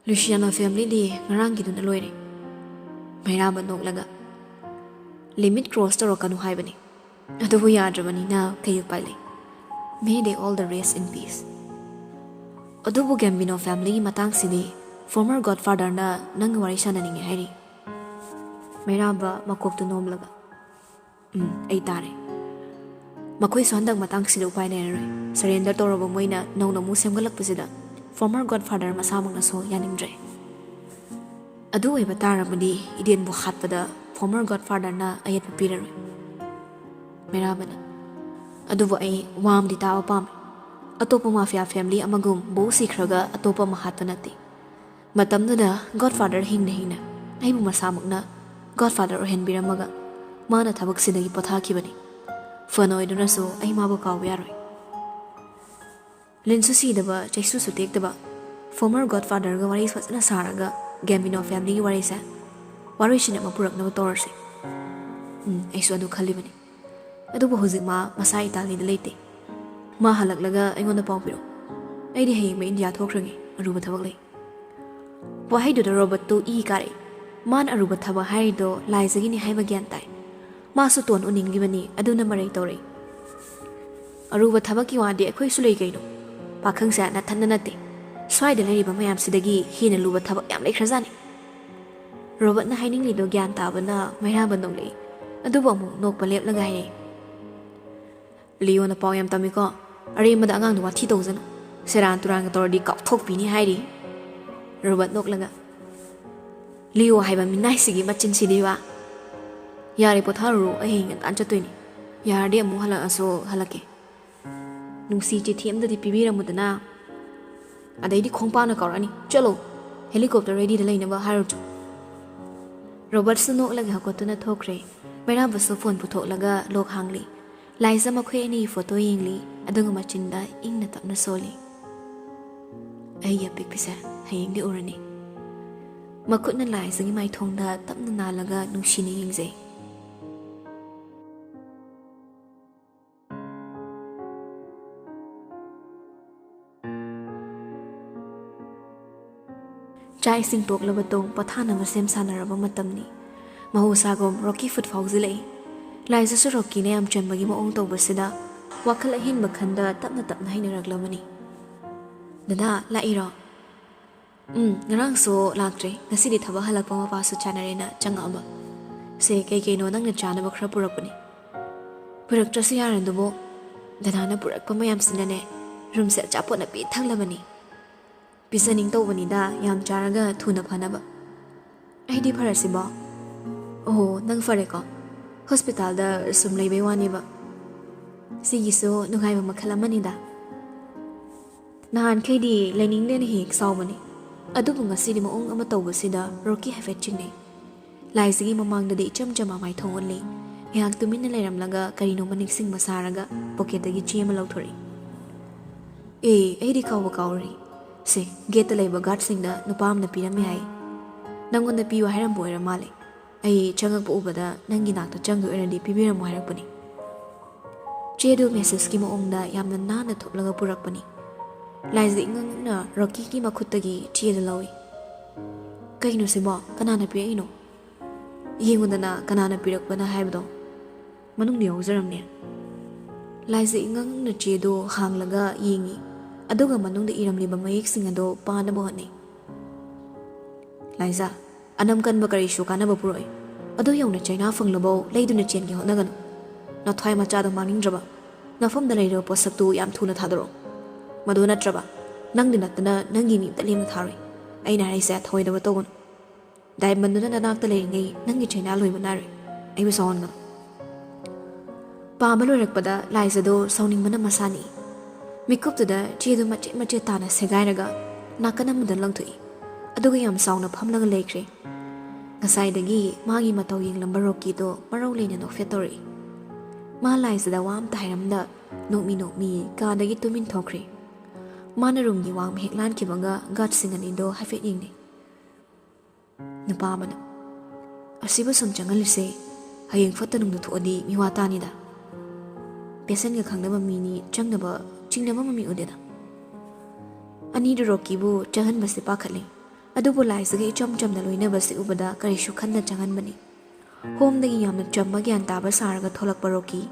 "ꯂꯨꯁꯤꯌꯥꯅꯣ ꯐꯦꯃꯤꯂꯤꯗꯤ ꯉꯔꯥꯡꯒꯤꯗꯨꯅ ꯂꯣꯏꯔꯦ꯫" ꯃꯩꯔꯥꯕ ꯅꯣꯛꯂꯒ, "ꯂꯤꯃꯤꯠ ꯀ꯭ꯔꯣꯁ ꯇꯧꯔꯛꯀꯅꯨ ꯍꯥꯏꯕꯅꯤ꯫ ꯑꯗꯨꯕꯨ ꯌꯥꯗ꯭ꯔꯕꯅꯤꯅ ꯀꯩ ꯎꯄꯥꯏ ꯂꯩ? May they all the rest in peace꯫ ꯑꯗꯨꯕꯨ ꯒꯦꯝꯕꯤꯅꯣ ꯐꯦꯃꯤꯂꯤꯒꯤ ꯃꯇꯥꯡꯁꯤꯗꯤ ꯐꯣꯔꯃꯔ ꯒꯣꯗꯐꯥꯗꯔꯅ ꯅꯪꯒ ꯋꯥꯔꯤ ꯁꯥꯟꯅꯅꯤꯡꯉꯦ ꯍꯥꯏꯔꯤ꯫" ꯃꯩꯔꯥꯕ ꯃꯀꯣꯛꯇꯨ ꯅꯣꯝꯂꯒ, "ꯎꯝ, ꯑꯩ ꯇꯥꯔꯦ꯫ ꯃꯈꯣꯏꯁꯨ ꯍꯟꯗꯛ ꯃꯇꯥꯡꯁꯤꯗ ꯎꯄꯥꯏ ꯂꯩꯔꯔꯣꯏ꯫ ꯁꯔꯦꯟꯗꯔ ꯇꯧꯔꯕ ꯃꯣꯏꯅ ꯅꯧꯅ ꯑꯃꯨꯛ ꯁꯦꯝꯒꯠꯂꯛꯄꯁꯤꯗ ꯐꯣꯔꯃꯔ ꯒꯣꯗꯐꯥꯗꯔ ꯃꯁꯥꯃꯛꯅꯁꯨ ꯌꯥꯅꯤꯡꯗ꯭ꯔꯦ꯫ ꯑꯗꯨ ꯑꯣꯏꯕ ꯇꯥꯔꯕꯗꯤ ꯏꯗꯦꯟꯕꯨ ꯍꯥꯠꯄꯗ ꯐꯣꯔꯃꯔ ꯒꯣꯗꯐꯥꯗꯔꯅ ꯑꯌꯦꯠꯄ ꯄꯤꯔꯔꯣꯏ꯫" ꯃꯩꯔꯥꯕꯅ, "ꯑꯗꯨꯕꯨ ꯑꯩ ꯋꯥ ꯑꯃꯗꯤ ꯇꯥꯕ ꯄꯥꯝꯃꯤ꯫ ꯑꯇꯣꯞꯄ ꯃꯥꯐꯤꯌꯥ ꯐꯦꯃꯤꯂꯤ ꯑꯃꯒꯨꯝ ꯕꯣꯁ ꯁꯤꯈ꯭ꯔꯒ ꯑꯇꯣꯞꯄ ꯑꯃ ꯍꯥꯠꯄ ꯅꯠꯇꯦ꯫ ꯃꯇꯝꯗꯨꯗ ꯒꯣꯗꯐꯥꯗꯔ ꯍꯤꯡꯅ ꯍꯤꯡꯅ ꯑꯩꯕꯨ ꯃꯁꯥꯃꯛꯅ ꯒꯣꯗꯐꯥꯗꯔ ꯑꯣꯏꯍꯟꯕꯤꯔꯝꯃꯒ ꯃꯥꯅ ꯊꯕꯛꯁꯤꯗꯒꯤ ꯄꯣꯊꯥꯈꯤꯕꯅꯤ꯫ ꯐꯅ ꯑꯣꯏꯗꯨꯅꯁꯨ ꯑꯩ ꯃꯥꯕꯨ ꯀꯥꯎꯕ ꯌꯥꯔꯣꯏ꯫" ꯂꯤꯟꯁꯨ ꯁꯤꯗꯕ, ꯆꯩꯁꯨꯁꯨ ꯇꯦꯛꯇꯕ ꯐꯣꯔꯃꯔ ꯒꯣꯗꯐꯥꯗꯔꯒ ꯋꯥꯔꯤ ꯐꯖꯅ ꯁꯥꯔꯒ ꯒꯦꯝꯕꯤꯅꯣ ꯐꯦꯃꯤꯂꯤꯒꯤ ꯋꯥꯔꯤꯁꯦ ꯋꯥꯔꯣꯏꯁꯤꯟ ꯑꯃ ꯄꯨꯔꯛꯅꯕ ꯇꯧꯔꯁꯦ꯫ ꯎꯝ, ꯑꯩꯁꯨ ꯑꯗꯨ ꯈꯜꯂꯤꯕꯅꯤ꯫ ꯑꯗꯨꯕꯨ ꯍꯧꯖꯤꯛ ꯃꯥ ꯃꯁꯥ ꯏꯇꯥꯂꯤꯗ ꯂꯩꯇꯦ꯫ ꯃꯥ ꯍꯜꯂꯛꯂꯒ ꯑꯩꯉꯣꯟꯗ ꯄꯥꯎ ꯄꯤꯔꯛꯎ꯫ ꯑꯩꯗꯤ ꯍꯌꯦꯡꯃꯛ ꯏꯟꯗꯤꯌꯥ ꯊꯣꯛꯈ꯭ꯔꯒꯦ, ꯑꯔꯨꯕ ꯊꯕꯛ ꯂꯩ꯫ ꯋꯥꯍꯩꯗꯨꯗ ꯔꯣꯕꯔꯠꯇꯨ ꯏ ꯀꯥꯔꯛꯏ꯫ ꯃꯥꯅ ꯑꯔꯨꯕ ꯊꯕꯛ ꯍꯥꯏꯔꯤꯗꯣ ꯂꯥꯏꯖꯒꯤꯅꯤ ꯍꯥꯏꯕ ꯒ꯭ꯌꯥꯟ ꯇꯥꯏ꯫ ꯃꯥꯁꯨ ꯇꯣꯟ ꯎꯅꯤꯡꯂꯤꯕꯅꯤ, ꯑꯗꯨꯅ ꯃꯔꯩ ꯇꯧꯔꯛꯏ꯫ "ꯑꯔꯨꯕ ꯊꯕꯛꯀꯤ ꯋꯥꯗꯤ ꯑꯩꯈꯣꯏꯁꯨ ꯂꯩ ꯀꯩꯅꯣ꯫ ꯄꯥꯈꯪꯁꯦ ꯅꯊꯟꯗ ꯅꯠꯇꯦ꯫ ꯁ꯭ꯋꯥꯏꯗ ꯂꯩꯔꯤꯕ ꯃꯌꯥꯝꯁꯤꯗꯒꯤ ꯍꯦꯟꯅ ꯂꯨꯕ ꯊꯕꯛ ꯌꯥꯝ ꯂꯩꯈ꯭ꯔꯖꯥꯠꯅꯤ꯫" ꯔꯣꯕꯔꯠꯅ ꯍꯥꯏꯅꯤꯡꯂꯤꯗꯣ ꯒ꯭ꯌꯥꯟ ꯇꯥꯕꯅ ꯃꯩꯔꯥꯕ ꯅꯣꯛꯂꯛꯏ꯫ ꯑꯗꯨꯕꯨ ꯑꯃꯨꯛ ꯅꯣꯛꯄ ꯂꯦꯞꯂꯒ ꯍꯥꯏꯔꯛꯏ, "ꯂꯤꯑꯣꯅ ꯄꯥꯎ ꯌꯥꯝ ꯇꯝꯃꯤꯀꯣ, ꯑꯔꯦꯝꯕꯗ ꯑꯉꯥꯡꯗ ꯋꯥꯊꯤ ꯇꯧꯖꯅꯨ, ꯁꯦꯔꯥꯟ ꯇꯨꯔꯥꯟꯒ ꯇꯧꯔꯗꯤ ꯀꯥꯎꯊꯣꯛꯄꯤꯅꯤ" ꯍꯥꯏꯔꯤ꯫ ꯔꯣꯕꯔꯠ ꯅꯣꯛꯂꯒ, "ꯂꯤꯑꯣ ꯍꯥꯏꯕ ꯃꯤꯅꯥꯏꯁꯤꯒꯤ ꯃꯆꯤꯟꯁꯤꯗꯤꯕ꯫ ꯌꯥꯔꯦ, ꯄꯣꯊꯥꯔꯨꯔꯣ, ꯑꯩ ꯍꯌꯦꯡ ꯉꯟꯇꯥꯅ ꯆꯠꯇꯣꯏꯅꯤ꯫ ꯌꯥꯔꯗꯤ ꯑꯃꯨꯛ ꯍꯜꯂꯛꯑꯁꯨ ꯍꯜꯂꯛꯀꯦ꯫ ꯅꯨꯡꯁꯤ ꯆꯤꯊꯤ ꯑꯝꯗꯗꯤ ꯄꯤꯕꯤꯔꯝꯃꯨꯗꯅ꯫ ꯑꯗꯩꯗꯤ ꯈꯣꯡꯄꯥꯛꯅ ꯀꯧꯔꯛꯑꯅꯤ, 'ꯆꯠꯂꯣ, ꯍꯦꯂꯤꯀꯣꯞꯇꯔ ꯔꯦꯗꯤꯗ ꯂꯩꯅꯕ ꯍꯥꯏꯔꯨꯆꯣ.'" ꯔꯣꯕꯔꯠꯁꯨ ꯅꯣꯛꯂꯒ ꯍꯧꯒꯠꯇꯨꯅ ꯊꯣꯛꯈ꯭ꯔꯦ꯫ ꯃꯩꯔꯥꯕꯁꯨ ꯐꯣꯟ ꯄꯨꯊꯣꯛꯂꯒ ꯂꯣꯛ ꯍꯥꯡꯂꯤ꯫ ꯂꯥꯏꯖꯥ ꯃꯈꯣꯏ ꯑꯅꯤꯒꯤ ꯐꯣꯇꯣ ꯌꯦꯡꯂꯤ, ꯑꯗꯨꯒ ꯃꯆꯤꯟꯗ ꯏꯪꯅ ꯇꯞꯅ ꯁꯣꯜꯂꯤ꯫ "ꯑꯩꯒꯤ ꯑꯄꯤꯛꯄꯤꯁꯦ ꯍꯌꯦꯡꯗꯤ ꯎꯔꯅꯤ꯫" ꯃꯈꯨꯠꯅ ꯂꯥꯏꯖꯥꯒꯤ ꯃꯥꯏꯊꯣꯡꯗ ꯇꯞꯅ ꯅꯥꯜꯂꯒ ꯅꯨꯡꯁꯤꯅ ꯌꯦꯡꯖꯩ꯫ ꯆꯥꯛ ꯏꯁꯤꯡ ꯇꯣꯛꯂꯕ ꯇꯨꯡ ꯄꯣꯊꯥꯅꯕ ꯁꯦꯝ ꯁꯥꯅꯔꯕ ꯃꯇꯝꯅꯤ꯫ ꯃꯍꯧꯁꯥꯒꯨꯝ ꯔꯣꯀꯤ ꯐꯨꯠ ꯐꯥꯎꯖꯤꯜꯂꯛꯏ꯫ ꯂꯥꯏꯖꯥꯁꯨ ꯔꯣꯀꯤꯅ ꯌꯥꯝ ꯆꯟꯕꯒꯤ ꯃꯑꯣꯡ ꯇꯧꯕꯁꯤꯗ ꯋꯥꯈꯜ ꯑꯍꯦꯟꯕ ꯈꯟꯗ ꯇꯞꯅ ꯇꯞꯅ ꯍꯩꯅꯔꯛꯂꯕꯅꯤ꯫ "ꯗꯗꯥ, ꯂꯥꯛꯏꯔꯣ?" "ꯎꯝ, ꯉꯔꯥꯡꯁꯨ ꯂꯥꯛꯇ꯭ꯔꯦ, ꯉꯁꯤꯗꯤ ꯊꯕꯛ ꯍꯜꯂꯛꯄ ꯃꯄꯥꯁꯨ ꯆꯥꯟꯅꯔꯦꯅ ꯆꯪꯉꯛꯑꯕ꯫ ꯁꯦ, ꯀꯩ ꯀꯩꯅꯣ ꯅꯪꯅ ꯆꯥꯅꯕ ꯈꯔ ꯄꯨꯔꯛꯄꯅꯤ꯫ ꯄꯨꯔꯛꯇ꯭ꯔꯁꯨ ꯌꯥꯔꯗꯨꯕꯨ, ꯗꯗꯥꯅ ꯄꯨꯔꯛꯄ ꯃꯌꯥꯝꯁꯤꯅꯅꯦ, ꯔꯨꯝꯁꯦ ꯑꯆꯥꯄꯣꯠꯅ ꯄꯤꯛ ꯊꯜꯂꯕꯅꯤ꯫ ꯄꯤꯖꯅꯤꯡ ꯇꯧꯕꯅꯤꯗ, ꯌꯥꯝ ꯆꯥꯔꯒ ꯊꯨꯅ ꯐꯅꯕ꯫ ꯑꯩꯗꯤ ꯐꯔꯁꯤꯕꯣ?" "ꯑꯣꯍꯣ, ꯅꯪ ꯐꯔꯦꯀꯣ? ꯍꯣꯁꯄꯤꯇꯥꯜꯗ ꯁꯨꯝ ꯂꯩꯕꯩ ꯋꯥꯅꯦꯕ꯫ ꯁꯤꯒꯤꯁꯨ ꯅꯨꯡꯉꯥꯏꯕ ꯃꯈꯜ ꯑꯃꯅꯤꯗ꯫ ꯅꯍꯥꯟꯈꯩꯗꯤ ꯂꯩꯅꯤꯡꯗꯦꯅ ꯍꯦꯛ ꯁꯥꯎꯕꯅꯤ, ꯑꯗꯨꯕꯨ ꯉꯁꯤꯗꯤ ꯃꯑꯣꯡ ꯑꯃ ꯇꯧꯕꯁꯤꯗ ꯔꯣꯀꯤ ꯍꯥꯏꯐꯦꯠ ꯆꯤꯡꯅꯩ꯫ ꯂꯥꯏꯖꯥꯒꯤ ꯃꯃꯥꯡꯗꯗꯤ ꯏꯆꯝ ꯆꯝꯕ ꯃꯥꯏꯊꯣꯡ ꯎꯠꯂꯤ꯫ ꯉꯥꯏꯍꯥꯛ ꯇꯨꯃꯤꯟꯅ ꯂꯩꯔꯝꯂꯒ ꯀꯔꯤꯅꯣꯃ ꯅꯤꯡꯁꯤꯡꯕ ꯁꯥꯔꯒ ꯄꯣꯀꯦꯠꯇꯒꯤ ꯆꯦ ꯑꯃ ꯂꯧꯊꯣꯔꯛꯏ꯫ "ꯑꯦ, ꯑꯩꯗꯤ ꯀꯥꯎꯕ ꯀꯥꯎꯔꯤ꯫ ꯁꯦ, ꯒꯦꯠꯇ ꯂꯩꯕ ꯒꯥꯔꯗꯁꯤꯡꯗ ꯅꯨꯄꯥ ꯑꯃꯅ ꯄꯤꯔꯝꯃꯦ ꯍꯥꯏ꯫ ꯅꯪꯉꯣꯟꯗ ꯄꯤꯌꯨ ꯍꯥꯏꯔꯝꯕ ꯑꯣꯏꯔ ꯃꯥꯜꯂꯦ꯫ ꯑꯩ ꯆꯪꯉꯛꯄ ꯎꯕꯗ ꯅꯪꯒꯤ ꯅꯥꯛꯇ ꯆꯪꯗꯣꯏ ꯑꯣꯏꯔꯗꯤ ꯄꯤꯕꯤꯔꯝꯃꯣ ꯍꯥꯏꯔꯛꯄꯅꯤ꯫" ꯆꯦꯗꯨ ꯃꯦꯁꯦꯖꯀꯤ ꯃꯑꯣꯡꯗ ꯌꯥꯝꯅ ꯅꯥꯟꯅ ꯊꯨꯞꯂꯒ ꯄꯨꯔꯛꯄꯅꯤ꯫ ꯂꯥꯏꯖꯥ ꯏꯉꯛꯅ ꯔꯣꯀꯤꯒꯤ ꯃꯈꯨꯠꯇꯒꯤ ꯆꯦꯗꯨ ꯂꯧꯏ꯫ "ꯀꯩꯅꯣ ꯁꯤꯕꯣ? ꯀꯅꯥꯅ ꯄꯤꯔꯛꯏꯅꯣ? ꯌꯦꯡꯉꯨꯗꯅ ꯀꯅꯥꯅ ꯄꯤꯔꯛꯄꯅ ꯍꯥꯏꯕꯗꯣ ꯃꯅꯨꯡꯗ ꯌꯥꯎꯖꯔꯝꯅꯦ꯫" ꯂꯥꯏꯖꯥ ꯏꯉꯛꯅ ꯆꯦꯗꯨ ꯍꯥꯡꯂꯒ ꯌꯦꯡꯏ, ꯑꯗꯨꯒ ꯃꯅꯨꯡꯗ ꯏꯔꯝꯂꯤꯕ ꯃꯌꯦꯛꯁꯤꯡ ꯑꯗꯨ ꯄꯥꯅꯕ ꯍꯣꯠꯅꯩ꯫ "ꯂꯥꯏꯖꯥ, ꯑꯅꯝ ꯀꯟꯕ ꯀꯔꯤꯁꯨ ꯀꯥꯟꯅꯕ ꯄꯨꯔꯛꯑꯣꯏ꯫ ꯑꯗꯨ ꯌꯧꯅ ꯆꯩꯅꯥ ꯐꯪꯂꯕꯧ ꯂꯩꯗꯨꯅ ꯆꯦꯟꯒꯦ ꯍꯣꯠꯅꯒꯅꯨ꯫ ꯅꯊ꯭ꯋꯥꯏ ꯃꯆꯥꯗꯣ ꯃꯥꯡꯅꯤꯡꯗ꯭ꯔꯕ? ꯅꯐꯝꯗ ꯂꯩꯔꯤꯕ ꯄꯣꯠꯁꯛꯇꯨ ꯌꯥꯝ ꯊꯨꯅ ꯊꯥꯗꯣꯔꯛꯑꯣ꯫ ꯃꯗꯨ ꯅꯠꯇ꯭ꯔꯕ, ꯅꯪꯗꯤ ꯅꯠꯇꯅ ꯅꯪꯒꯤ ꯃꯤ ꯑꯝꯇ ꯂꯦꯝꯅ ꯊꯥꯔꯣꯏ꯫ ꯑꯩꯅ ꯍꯥꯏꯔꯤꯁꯦ ꯊꯧꯑꯣꯏꯗꯕ ꯇꯧꯒꯅꯨ꯫ ꯗꯥꯏꯃꯟꯗꯨꯅ ꯅꯅꯥꯛꯇ ꯂꯩꯔꯤꯉꯩ ꯅꯪꯒꯤ ꯆꯩꯅꯥ ꯂꯣꯏꯕ ꯅꯥꯏꯔꯣꯏ꯫ ꯑꯩꯕꯨ ꯁꯥꯎꯍꯟꯒꯅꯨ꯫ ꯄꯥꯕ ꯂꯣꯏꯔꯛꯄꯗ ꯂꯥꯏꯖꯗꯣ ꯁꯥꯎꯅꯤꯡꯕꯅ ꯃꯁꯥꯅꯤ꯫ ꯃꯤꯀꯨꯞꯇꯨꯗ ꯆꯦꯗꯨ ꯃꯆꯦꯠ ꯃꯆꯦꯠ ꯇꯥꯅ ꯁꯦꯒꯥꯏꯔꯒ ꯅꯥꯀꯟ ꯑꯃꯗ ꯂꯪꯊꯣꯛꯏ꯫ ꯑꯗꯨꯒ ꯌꯥꯝ ꯆꯥꯎꯅ ꯐꯝꯂꯒ ꯂꯩꯈ꯭ꯔꯦ꯫ ꯉꯁꯥꯏꯗꯒꯤ ꯃꯥꯒꯤ ꯃꯇꯧ ꯌꯦꯡꯂꯝꯕ ꯔꯣꯀꯤꯗꯣ ꯃꯔꯧ ꯂꯩꯅ ꯅꯣꯛꯐꯦꯠ ꯇꯧꯔꯛꯏ꯫ ꯃꯥ ꯂꯥꯏꯖꯗ ꯋꯥ ꯑꯝꯇ ꯍꯥꯏꯔꯝꯗ ꯅꯣꯛꯃꯤ ꯅꯣꯛꯃꯤ ꯀꯥꯗꯒꯤ ꯇꯨꯃꯤꯟ ꯊꯣꯛꯈ꯭ꯔꯦ꯫ ꯃꯥꯅ ꯔꯨꯝꯒꯤ ꯋꯥꯡꯃ ꯍꯦꯛ ꯂꯥꯟꯈꯤꯕꯒ ꯒꯥꯔꯗꯁꯤꯡ ꯑꯅꯤꯗꯣ ꯍꯥꯏꯐꯦꯠ ꯌꯦꯡꯅꯩ꯫ ꯅꯨꯄꯥ ꯑꯃꯅ, "ꯑꯁꯤꯕꯨ ꯁꯨꯝ ꯆꯪꯍꯜꯂꯤꯁꯦ, ꯍꯌꯦꯡ ꯐꯠꯇ ꯅꯨꯡꯗ ꯊꯣꯛꯑꯗꯤ ꯃꯤꯋꯥ ꯇꯥꯅꯤꯗ꯫ ꯄꯦꯁꯦꯟꯒ ꯈꯪꯅꯕ ꯃꯤꯅꯤ, ꯆꯪꯅꯕ ꯆꯤꯡꯅꯕ ꯃꯃꯤ ꯎꯗꯦꯗ꯫" ꯑꯅꯤꯗꯨ ꯔꯣꯀꯤꯕꯨ ꯆꯪꯍꯟꯕꯁꯦ ꯄꯥꯈꯠꯂꯤ꯫ ꯑꯗꯨꯕꯨ ꯂꯥꯏꯖꯒ ꯏꯆꯝ ꯆꯝꯅ ꯂꯣꯏꯅꯕꯁꯤ ꯎꯕꯗ ꯀꯔꯤꯁꯨ ꯈꯟꯅ ꯆꯪꯍꯟꯕꯅꯤ꯫ ꯍꯣꯝꯗꯒꯤ ꯌꯥꯝꯅ ꯆꯝꯕ ꯒ꯭ꯌꯥꯟ ꯇꯥꯕ ꯁꯥꯔꯒ ꯊꯣꯛꯂꯛꯄ ꯔꯣꯀꯤ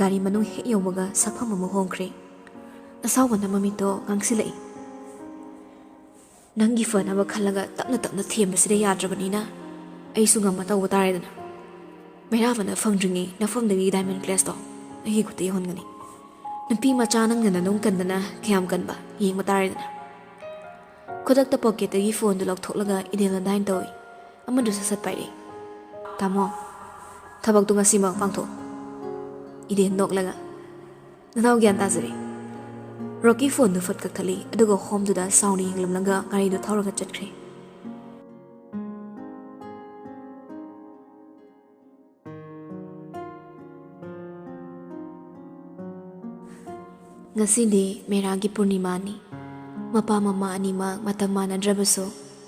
ꯒꯥꯔꯤ ꯃꯅꯨꯡ ꯍꯦꯛ ꯌꯧꯕꯒ ꯁꯛꯐꯝ ꯑꯃ ꯍꯣꯡꯈ꯭ꯔꯦ꯫ ꯑꯁꯥꯎꯕꯅ ꯃꯃꯤꯠꯇꯣ ꯉꯥꯡꯁꯤꯜꯂꯛꯏ꯫ "ꯅꯪꯒꯤ ꯐꯅꯕ ꯈꯜꯂꯒ ꯇꯞꯅ ꯇꯞꯅ ꯊꯦꯝꯕꯁꯤꯗ ꯌꯥꯗ꯭ꯔꯕꯅꯤꯅ ꯑꯩꯁꯨ ꯉꯝꯕ ꯇꯧꯕ ꯇꯥꯔꯦꯗꯅ꯫ ꯃꯩꯔꯥꯕꯅ ꯐꯪꯗ꯭ꯔꯤꯉꯩ ꯅꯐꯝꯗꯒꯤ ꯗꯥꯏꯃꯟ ꯀ꯭ꯂꯦꯁꯇꯣ ꯑꯩꯒꯤ ꯈꯨꯠꯇ ꯌꯧꯍꯟꯒꯅꯤ꯫ ꯅꯨꯄꯤ ꯃꯆꯥ ꯅꯪꯅ ꯅꯅꯨꯡ ꯀꯟꯗꯅ ꯀꯌꯥꯝ ꯀꯟꯕ ꯌꯦꯡꯕ ꯇꯥꯔꯦꯗꯅ꯫" ꯈꯨꯗꯛꯇ ꯄꯣꯀꯦꯠꯇꯒꯤ ꯐꯣꯟꯗꯨ ꯂꯧꯊꯣꯛꯂꯒ ꯏꯗꯦꯜꯅ ꯗꯥꯏꯟ ꯇꯧꯏ꯫ ꯑꯃꯗꯨ ꯁꯠ ꯁꯠ ꯄꯥꯏꯔꯛꯏ꯫ "ꯇꯥꯃꯣ, ꯊꯕꯛꯇꯨ ꯉꯁꯤꯃꯛ ꯄꯥꯡꯊꯣꯛꯑꯣ꯫" ꯏꯗꯦꯟ ꯅꯣꯛꯂꯒ, "ꯅꯅꯥꯎ ꯒ꯭ꯌꯥꯟ ꯇꯥꯖꯔꯦ꯫" ꯔꯣꯀꯤ ꯐꯣꯟꯗꯨ ꯐꯠ ꯀꯛꯊꯠꯂꯤ, ꯑꯗꯨꯒ ꯍꯣꯝꯗꯨꯗ ꯁꯥꯎꯅ ꯌꯦꯡꯂꯝꯂꯒ ꯒꯥꯔꯤꯗꯨ ꯊꯧꯔꯒ ꯆꯠꯈ꯭ꯔꯦ꯫ ꯉꯁꯤꯗꯤ ꯃꯦꯔꯥꯒꯤ ꯄꯨꯔꯅꯤꯃꯥꯅꯤ꯫ ꯃꯄꯥ ꯃꯃꯥ ꯑꯅꯤꯃꯛ ꯃꯇꯝ ꯃꯥꯟꯅꯗ꯭ꯔꯕꯁꯨ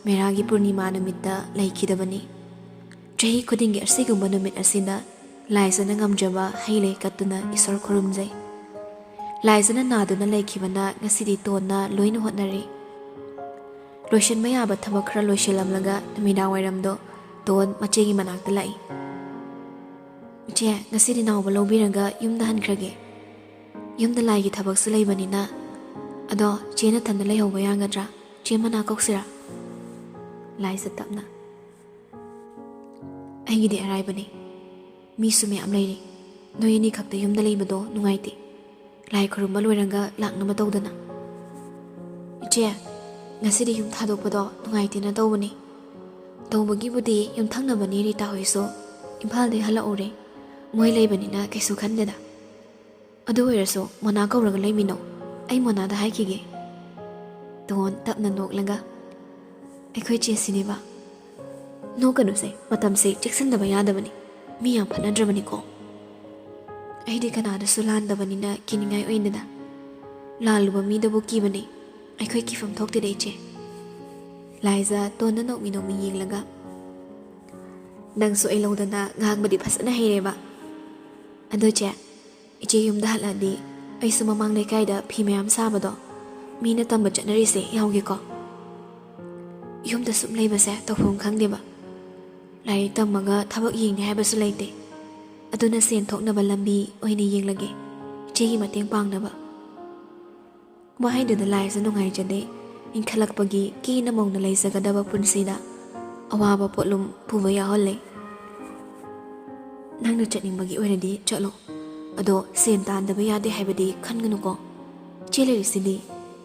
ꯃꯦꯔꯥꯒꯤ ꯄꯨꯔꯅꯤꯃꯥ ꯅꯨꯃꯤꯠꯇ ꯂꯩꯈꯤꯗꯕꯅꯤ꯫ ꯆꯍꯤ ꯈꯨꯗꯤꯡꯒꯤ ꯑꯁꯤꯒꯨꯝꯕ ꯅꯨꯃꯤꯠ ꯑꯁꯤꯗ ꯂꯥꯏꯖꯅ ꯉꯝꯖꯕ ꯍꯩ ꯂꯩ ꯀꯠꯇꯨꯅ ꯏꯁꯣꯔ ꯈꯨꯔꯨꯝꯖꯩ꯫ ꯂꯥꯏꯖꯅ ꯅꯥꯗꯨꯅ ꯂꯩꯈꯤꯕꯅ ꯉꯁꯤꯗꯤ ꯇꯣꯟꯅ ꯂꯣꯏꯅ ꯍꯣꯠꯅꯔꯤ꯫ ꯂꯣꯏꯁꯤꯟꯕ ꯌꯥꯕ ꯊꯕꯛ ꯈꯔ ꯂꯣꯏꯁꯤꯜꯂꯝꯂꯒ ꯅꯨꯃꯤꯗꯥꯡ ꯋꯥꯏꯔꯝꯗꯣ ꯇꯣꯟ ꯃꯆꯦꯒꯤ ꯃꯅꯥꯛꯇ ꯂꯥꯛꯏ꯫ "ꯏꯆꯦ, ꯉꯁꯤꯗꯤ ꯅꯥꯎꯕ ꯂꯧꯕꯤꯔꯒ ꯌꯨꯝꯗ ꯍꯟꯈ꯭ꯔꯒꯦ꯫ ꯌꯨꯝꯗ ꯂꯥꯏꯒꯤ ꯊꯕꯛꯁꯨ ꯂꯩꯕꯅꯤꯅ꯫ ꯑꯗꯣ ꯆꯦ ꯅꯊꯟꯗ ꯂꯩꯍꯧꯕ ꯌꯥꯒꯗ꯭ꯔꯥ? ꯆꯦ ꯃꯅꯥ ꯀꯧꯁꯤꯔꯥ?" ꯂꯥꯏꯖ ꯇꯞꯅ, ꯑꯩꯒꯤꯗꯤ ꯑꯔꯥꯏꯕꯅꯤ꯫ ꯃꯤꯁꯨ ꯃꯌꯥꯝ ꯂꯩꯔꯤ꯫ ꯅꯣꯏ ꯑꯅꯤꯈꯛꯇ ꯌꯨꯝꯗ ꯂꯩꯕꯗꯣ ꯅꯨꯡꯉꯥꯏꯇꯦ꯫ ꯂꯥꯏ ꯈꯨꯔꯨꯝꯕ ꯂꯣꯏꯔꯒ ꯂꯥꯛꯅꯕ ꯇꯧꯗꯅ꯫ ꯏꯆꯦ, ꯉꯁꯤꯗꯤ ꯌꯨꯝ ꯊꯥꯗꯣꯛꯄꯗꯣ ꯅꯨꯡꯉꯥꯏꯇꯦꯅ ꯇꯧꯕꯅꯤ꯫ ꯇꯧꯕꯒꯤꯕꯨꯗꯤ ꯌꯨꯝꯊꯪꯅꯕꯅꯤ ꯔꯤꯇꯥ ꯍꯣꯏꯁꯨ ꯏꯝꯐꯥꯜꯗꯩ ꯍꯜꯂꯛꯎꯔꯦ꯫ ꯃꯣꯏ ꯂꯩꯕꯅꯤꯅ ꯀꯩꯁꯨ ꯈꯟꯗꯦꯗ꯫ ꯑꯗꯨ ꯑꯣꯏꯔꯁꯨ ꯃꯣꯅꯥ ꯀꯧꯔꯒ ꯂꯩꯃꯤꯟꯅꯧ꯫ ꯑꯩ ꯃꯣꯅꯥꯗ ꯍꯥꯏꯈꯤꯒꯦ꯫ ꯇꯣꯟ ꯇꯞꯅ ꯅꯣꯛꯂꯒ, ꯑꯩꯈꯣꯏ ꯆꯦꯁꯤꯅꯦꯕ꯫ ꯅꯣꯛꯀꯅꯨꯁꯦ, ꯃꯇꯝꯁꯦ ꯆꯦꯛꯁꯤꯟꯗꯕ ꯌꯥꯗꯕꯅꯤ꯫ ꯃꯤ ꯌꯥꯝ ꯐꯠꯅꯗ꯭ꯔꯕꯅꯤꯀꯣ꯫ ꯑꯩꯗꯤ ꯀꯅꯥꯗꯁꯨ ꯂꯥꯟꯗꯕꯅꯤꯅ ꯀꯤꯅꯤꯡꯉꯥꯏ ꯑꯣꯏꯗꯦꯗ꯫ ꯂꯥꯜꯂꯨꯕ ꯃꯤꯗꯕꯨ ꯀꯤꯕꯅꯤ꯫ ꯑꯩꯈꯣꯏ ꯀꯤꯐꯝ ꯊꯣꯛꯇꯦꯗ, ꯏꯆꯦ꯫ ꯂꯥꯏꯖ ꯇꯣꯟꯗ ꯅꯣꯛꯃꯤ ꯅꯣꯛꯃꯤ ꯌꯦꯡꯂꯒ, ꯅꯪꯁꯨ ꯑꯩ ꯂꯧꯗꯅ ꯉꯥꯡꯕꯗꯤ ꯐꯖꯅ ꯍꯩꯔꯦꯕ꯫ ꯑꯗꯣ ꯆꯦ, ꯏꯆꯦ ꯌꯨꯝꯗ ꯍꯜꯂꯛꯑꯗꯤ ꯑꯩꯁꯨ ꯃꯃꯥꯡ ꯂꯩꯀꯥꯏꯗ ꯐꯤ ꯃꯌꯥꯝ ꯁꯥꯕꯗꯣ ꯃꯤꯅ ꯇꯝꯕ ꯆꯠꯅꯔꯤꯁꯦ ꯌꯥꯎꯒꯦꯀꯣ꯫ ꯌꯨꯝꯗ ꯁꯨꯝ ꯂꯩꯕꯁꯦ ꯇꯧꯐꯝ ꯈꯪꯗꯦꯕ꯫ ꯂꯥꯏꯔꯤꯛ ꯇꯝꯃꯒ ꯊꯕꯛ ꯌꯦꯡꯅꯤ ꯍꯥꯏꯕꯁꯨ ꯂꯩꯇꯦ꯫ ꯑꯗꯨꯅ ꯁꯦꯟ ꯊꯣꯛꯅꯕ ꯂꯝꯕꯤ ꯑꯣꯏꯅ ꯌꯦꯡꯂꯒꯦ, ꯏꯆꯦꯒꯤ ꯃꯇꯦꯡ ꯄꯥꯡꯅꯕ꯫ ꯋꯥꯍꯩꯗꯨꯗ ꯂꯥꯏꯁꯨ ꯅꯨꯡꯉꯥꯏꯖꯗꯦ꯫ ꯏꯟꯈꯠꯂꯛꯄꯒꯤ ꯀꯦꯅ ꯃꯧꯅ ꯂꯩꯖꯒꯗꯕ ꯄꯨꯟꯁꯤꯗ ꯑꯋꯥꯕ ꯄꯣꯠꯂꯨꯝ ꯄꯨꯕ ꯌꯥꯎꯍꯜꯂꯦ꯫ ꯅꯪꯅ ꯆꯠꯅꯤꯡꯕꯒꯤ ꯑꯣꯏꯔꯗꯤ ꯆꯠꯂꯣ꯫ ꯑꯗꯣ ꯁꯦꯟ ꯇꯥꯟꯗꯕ ꯌꯥꯗꯦ ꯍꯥꯏꯕꯗꯤ ꯈꯟꯒꯅꯨꯀꯣ꯫ ꯏꯆꯦ ꯂꯩꯔꯤꯁꯤꯗꯤ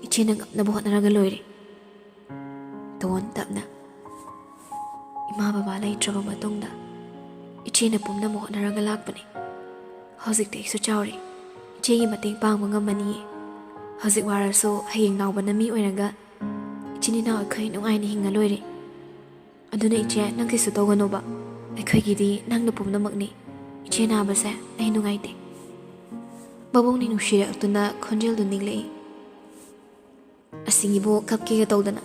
ꯏꯆꯦꯅ ꯉꯝꯅꯕ ꯍꯣꯠꯅꯔꯒ ꯂꯣꯏꯔꯦ꯫ ꯇꯣꯟ ꯇꯞꯅ, ꯏꯃꯥ ꯕꯕꯥ ꯂꯩꯇ꯭ꯔꯕ ꯃꯇꯨꯡꯗ ꯏꯆꯦꯅ ꯄꯨꯝꯅꯃꯛ ꯍꯣꯠꯅꯔꯒ ꯂꯥꯛꯄꯅꯤ꯫ ꯍꯧꯖꯤꯛꯇꯤ ꯑꯩꯁꯨ ꯆꯥꯎꯔꯦ꯫ ꯏꯆꯦꯒꯤ ꯃꯇꯦꯡ ꯄꯥꯡꯕ ꯉꯝꯃꯅꯤꯌꯦ꯫ ꯍꯧꯖꯤꯛ ꯋꯥꯔꯁꯨ ꯍꯌꯦꯡ ꯅꯥꯎꯕꯅ ꯃꯤ ꯑꯣꯏꯔꯒ ꯏꯆꯤꯟ ꯏꯅꯥꯎ ꯑꯩꯈꯣꯏ ꯅꯨꯡꯉꯥꯏꯅ ꯍꯤꯡꯉ ꯂꯣꯏꯔꯦ꯫ ꯑꯗꯨꯅ ꯏꯆꯦ, ꯅꯪ ꯀꯩꯁꯨ ꯇꯧꯒꯅꯣꯕ꯫ ꯑꯩꯈꯣꯏꯒꯤꯗꯤ ꯅꯪꯅ ꯄꯨꯝꯅꯃꯛꯅꯤ꯫ ꯏꯆꯦ ꯅꯥꯕꯁꯦ ꯑꯩ ꯅꯨꯡꯉꯥꯏꯇꯦ꯫ ꯃꯕꯨꯡꯅꯤ ꯅꯨꯡꯁꯤꯔꯛꯇꯨꯅ ꯈꯣꯟꯖꯦꯜꯗꯨ ꯅꯤꯛꯂꯛꯏ꯫ ꯑꯁꯤꯒꯤꯕꯨ ꯀꯞꯀꯦꯒ ꯇꯧꯗꯅ꯫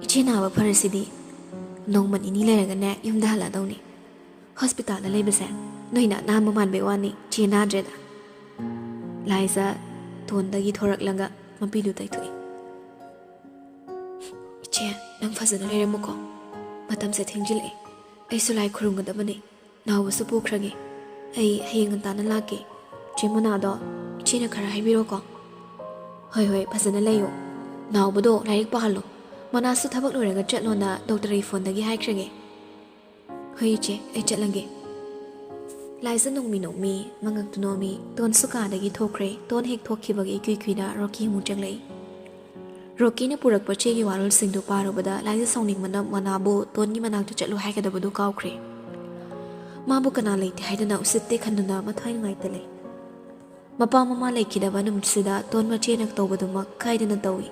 ꯏꯆꯦ ꯅꯥꯕ ꯐꯔꯁꯤꯗꯤ꯫ ꯅꯣꯡꯃ ꯅꯤꯅꯤ ꯂꯩꯔꯒꯅꯦ ꯌꯨꯝꯗ ꯍꯜꯂꯛꯑꯗꯧꯅꯤ꯫ ꯍꯣꯁꯄꯤꯇꯥꯜꯗ ꯂꯩꯕꯁꯦ ꯅꯣꯏꯅ ꯑꯅꯥꯟꯕ ꯃꯥꯟꯕꯩ ꯋꯥꯅꯤ, ꯆꯦ ꯅꯥꯗ꯭ꯔꯦꯗ꯫ ꯂꯥꯏꯖ ꯇꯣꯟꯗꯒꯤ ꯊꯣꯔꯛꯂꯒ ꯃꯄꯤꯗꯨ ꯇꯩꯊꯣꯛꯏ꯫ ꯏꯆꯦ, ꯅꯪ ꯐꯖꯅ ꯂꯩꯔꯝꯃꯨꯀꯣ꯫ ꯃꯇꯝꯁꯦ ꯊꯦꯡꯖꯤꯜꯂꯛꯑꯦ꯫ ꯑꯩꯁꯨ ꯂꯥꯏ ꯈꯨꯔꯨꯝꯒꯗꯕꯅꯦ꯫ ꯅꯥꯎꯕꯁꯨ ꯄꯨꯈ꯭ꯔꯒꯦ꯫ ꯑꯩ ꯍꯌꯦꯡ ꯉꯟꯇꯥꯅ ꯂꯥꯛꯀꯦ꯫ ꯆꯦ ꯃꯣꯅꯥꯗꯣ ꯏꯆꯦꯅ ꯈꯔ ꯍꯥꯏꯕꯤꯔꯣꯀꯣ꯫ ꯍꯣꯏ ꯍꯣꯏ, ꯐꯖꯅ ꯂꯩꯌꯣ꯫ ꯅꯥꯎꯕꯗꯣ ꯂꯥꯏꯔꯤꯛ ꯄꯥꯍꯜꯂꯣ꯫ ꯃꯣꯅꯥꯁꯨ ꯊꯕꯛ ꯂꯣꯏꯔꯒ ꯆꯠꯂꯣꯅ ꯗꯣꯛꯇꯔꯒꯤ ꯐꯣꯟꯗꯒꯤ ꯍꯥꯏꯈ꯭ꯔꯒꯦ꯫ "ꯍꯣꯏ ꯏꯆꯦ, ꯑꯩ ꯆꯠꯂꯒꯦ꯫" ꯂꯥꯏꯖꯥ ꯅꯣꯡꯃꯤ ꯅꯣꯡꯃꯤ ꯃꯉꯛꯇꯨ ꯅꯣꯝꯃꯤ꯫ ꯇꯣꯟꯁꯨ ꯀꯥꯗꯒꯤ ꯊꯣꯛꯈ꯭ꯔꯦ꯫ ꯇꯣꯟ ꯍꯦꯛ ꯊꯣꯛꯈꯤꯕꯒ ꯏꯀꯨꯏ ꯀꯨꯏꯅ ꯔꯣꯀꯤ ꯑꯃꯨꯛ ꯆꯪꯂꯛꯏ꯫ ꯔꯣꯀꯤꯅ ꯄꯨꯔꯛꯄ ꯆꯦꯒꯤ ꯋꯥꯔꯣꯜꯁꯤꯡꯗꯨ ꯄꯥꯔꯨꯕꯗ ꯂꯥꯏꯖꯥ ꯁꯥꯎꯅꯤꯡꯕꯅ ꯃꯣꯅꯥꯕꯨ ꯇꯣꯟꯒꯤ ꯃꯅꯥꯛꯇ ꯆꯠꯂꯨ ꯍꯥꯏꯒꯗꯕꯗꯨ ꯀꯥꯎꯈ꯭ꯔꯦ꯫ ꯃꯥꯕꯨ ꯀꯅꯥ ꯂꯩꯇꯦ ꯍꯥꯏꯗꯨꯅ ꯎꯁꯤꯠꯇꯦ ꯈꯟꯗꯨꯅ ꯃꯊ꯭ꯋꯥꯏ ꯅꯨꯡꯉꯥꯏꯇ ꯂꯩ꯫ ꯃꯄꯥ ꯃꯃꯥ ꯂꯩꯈꯤꯗꯕ ꯅꯨꯃꯤꯠꯁꯤꯗ ꯇꯣꯟ ꯃꯆꯦꯅ ꯇꯧꯕꯗꯨꯃꯛ ꯀꯥꯏꯗꯅ ꯇꯧꯏ꯫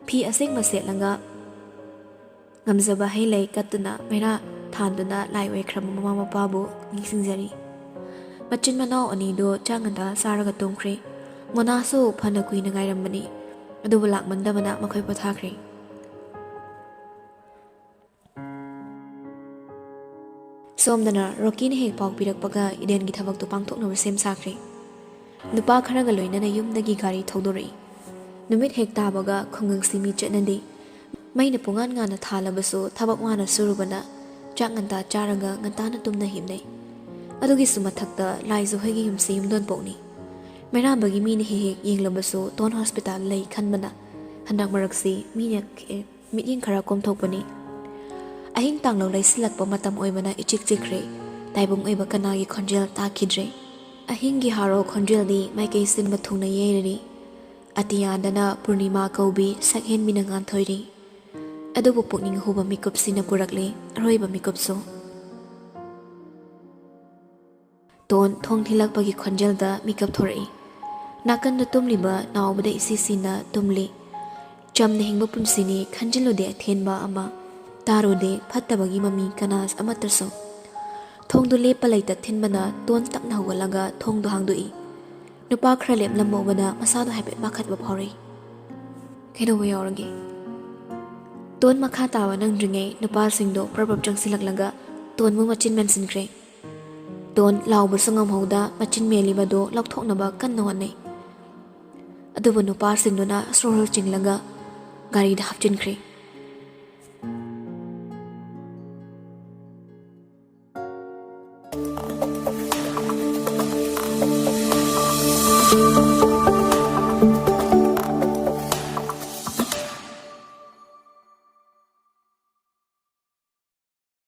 ꯐꯤ ꯑꯁꯦꯡꯕ ꯁꯦꯠꯂꯒ ꯉꯝꯖꯕ ꯍꯩ ꯂꯩ ꯀꯠꯇꯨꯅ ꯃꯩꯔꯥ ꯊꯥꯟꯗꯨꯅ ꯂꯥꯏ ꯑꯣꯏꯈ꯭ꯔꯕ ꯃꯃꯥ ꯃꯄꯥꯕꯨ ꯅꯤꯡꯁꯤꯡꯖꯔꯤ꯫ ꯃꯆꯤꯟ ꯃꯅꯥꯎ ꯑꯅꯤꯗꯨ ꯆꯥꯛ ꯉꯟꯇꯥ ꯆꯥꯔꯒ ꯇꯨꯝꯈ꯭ꯔꯦ꯫ ꯃꯣꯅꯥꯁꯨ ꯐꯅ ꯀꯨꯏꯅ ꯉꯥꯏꯔꯝꯕꯅꯤ, ꯑꯗꯨꯕꯨ ꯂꯥꯛꯃꯟꯗꯕꯅ ꯃꯈꯣꯏ ꯄꯣꯊꯥꯈ꯭ꯔꯦ꯫ ꯁꯣꯝꯗꯅ ꯔꯣꯀꯤꯅ ꯍꯦꯛ ꯄꯥꯎ ꯄꯤꯔꯛꯄꯒ ꯏꯗꯦꯟꯒꯤ ꯊꯕꯛꯇꯨ ꯄꯥꯡꯊꯣꯛꯅꯕ ꯁꯦꯝ ꯁꯥꯈ꯭ꯔꯦ꯫ ꯅꯨꯄꯥ ꯈꯔꯒ ꯂꯣꯏꯅꯅ ꯌꯨꯝꯗꯒꯤ ꯒꯥꯔꯤ ꯊꯧꯗꯣꯔꯛꯏ꯫ ꯅꯨꯃꯤꯠ ꯍꯦꯛ ꯇꯥꯕꯒ ꯈꯨꯡꯒꯪꯁꯤ ꯃꯤ ꯆꯠꯅꯗꯦ꯫ ꯃꯩꯅ ꯄꯨꯡꯉꯥꯟ ꯉꯥꯟꯅ ꯊꯥꯜꯂꯕꯁꯨ ꯊꯕꯛ ꯋꯥꯅ ꯁꯨꯔꯨꯕꯅ ꯆꯥꯛ ꯉꯟꯇꯥ ꯆꯥꯔꯒ ꯉꯟꯇꯥꯅ ꯇꯨꯝꯅ ꯍꯤꯞꯅꯩ꯫ ꯑꯗꯨꯒꯤꯁꯨ ꯃꯊꯛꯇ ꯂꯥꯏꯖꯨ ꯍꯣꯏꯒꯤ ꯌꯨꯝꯁꯤ ꯌꯨꯝꯗꯣꯟꯄꯣꯛꯅꯤ꯫ ꯃꯩꯔꯥꯕꯒꯤ ꯃꯤꯅ ꯍꯦꯛ ꯍꯦꯛ ꯌꯦꯡꯂꯕꯁꯨ ꯇꯣꯟ ꯍꯣꯁꯄꯤꯇꯥꯜ ꯂꯩ ꯈꯟꯕꯅ ꯍꯟꯗꯛ ꯃꯔꯛꯁꯤ ꯃꯤꯅ ꯈꯦ-, ꯃꯤꯠꯌꯦꯡ ꯈꯔ ꯀꯣꯝꯊꯣꯛꯄꯅꯤ꯫ ꯑꯍꯤꯡ ꯇꯥꯡꯂꯧ ꯂꯩꯁꯤꯜꯂꯛꯄ ꯃꯇꯝ ꯑꯣꯏꯕꯅ ꯏꯆꯤꯛ ꯆꯤꯛꯈ꯭ꯔꯦ꯫ ꯇꯥꯏꯕꯪ ꯑꯣꯏꯕ ꯀꯅꯥꯒꯤ ꯈꯣꯟꯖꯦꯜ ꯇꯥꯈꯤꯗ꯭ꯔꯦ꯫ ꯑꯍꯤꯡꯒꯤ ꯍꯥꯔꯣ ꯈꯣꯟꯖꯦꯜꯗꯤ ꯃꯥꯏꯀꯩ ꯁꯤꯟꯕ ꯊꯨꯡꯅ ꯌꯩꯔꯔꯤ꯫ ꯑꯇꯤꯌꯥꯗꯅ ꯄꯨꯔꯅꯤꯃꯥ ꯀꯧꯕꯤ ꯁꯛꯍꯦꯟꯕꯤꯅ ꯉꯥꯟꯊꯣꯏꯔꯤ꯫ ꯑꯗꯨꯕꯨ ꯄꯨꯛꯅꯤꯡ ꯍꯨꯕ ꯃꯤꯀꯨꯞꯁꯤꯅ ꯄꯨꯔꯛꯂꯦ ꯑꯔꯣꯏꯕ ꯃꯤꯀꯨꯞꯁꯨ꯫ ꯇꯣꯟ ꯊꯣꯡ ꯊꯤꯜꯂꯛꯄꯒꯤ ꯈꯣꯟꯖꯦꯜꯗ ꯃꯤꯀꯞ ꯊꯣꯔꯛꯏ꯫ ꯅꯥꯀꯟꯗ ꯇꯨꯝꯂꯤꯕ ꯅꯥꯎꯕꯗ ꯏꯁꯤ ꯁꯤꯅ ꯇꯨꯝꯂꯤ꯫ ꯆꯝꯅ ꯍꯤꯡꯕ ꯄꯨꯟꯁꯤꯅꯤ ꯈꯟꯖꯤꯜꯂꯨꯗꯦ ꯑꯊꯦꯟꯕ ꯑꯃ, ꯇꯥꯔꯨꯗꯦ ꯐꯠꯇꯕꯒꯤ ꯃꯃꯤ ꯀꯅꯥ ꯑꯃꯠꯇꯁꯨ꯫ ꯊꯣꯡꯗꯨ ꯂꯦꯞꯄ ꯂꯩꯇ ꯊꯤꯟꯕꯅ ꯇꯣꯟ ꯇꯞꯅ ꯍꯧꯒꯠꯂꯒ ꯊꯣꯡꯗꯨ ꯍꯥꯡꯗꯣꯛꯏ꯫ ꯅꯨꯄꯥ ꯈꯔ ꯂꯦꯞꯂꯝꯕ ꯎꯕꯗ ꯃꯁꯥꯗꯣ ꯍꯥꯏꯐꯦꯠ ꯄꯥꯈꯠꯄ ꯐꯥꯎꯔꯛꯏ꯫ "ꯀꯩꯗꯧꯕ ꯌꯥꯎꯔꯒꯦ?" ꯇꯣꯟ ꯃꯈꯥ ꯇꯥꯕ ꯅꯪꯗ꯭ꯔꯤꯉꯩ ꯅꯨꯄꯥꯁꯤꯡꯗꯣ ꯄ꯭ꯔꯞ ꯄ꯭ꯔꯞ ꯆꯪꯁꯤꯜꯂꯛꯂꯒ ꯇꯣꯟꯕꯨ ꯃꯆꯤꯟ ꯃꯦꯟꯁꯤꯟꯈ꯭ꯔꯦ꯫ ꯇꯣꯟ ꯂꯥꯎꯕꯁꯨ ꯉꯝꯍꯧꯗ ꯃꯆꯤꯟ ꯃꯦꯜꯂꯤꯕꯗꯨ ꯂꯧꯊꯣꯛꯅꯕ ꯀꯟꯅ ꯍꯣꯠꯅꯩ꯫ ꯑꯗꯨꯕꯨ ꯅꯨꯄꯥꯁꯤꯡꯗꯨꯅ ꯁꯣꯔ ꯆꯤꯡꯂꯒ ꯒꯥꯔꯤꯗ ꯍꯥꯞꯆꯤꯟꯈ꯭ꯔꯦ꯫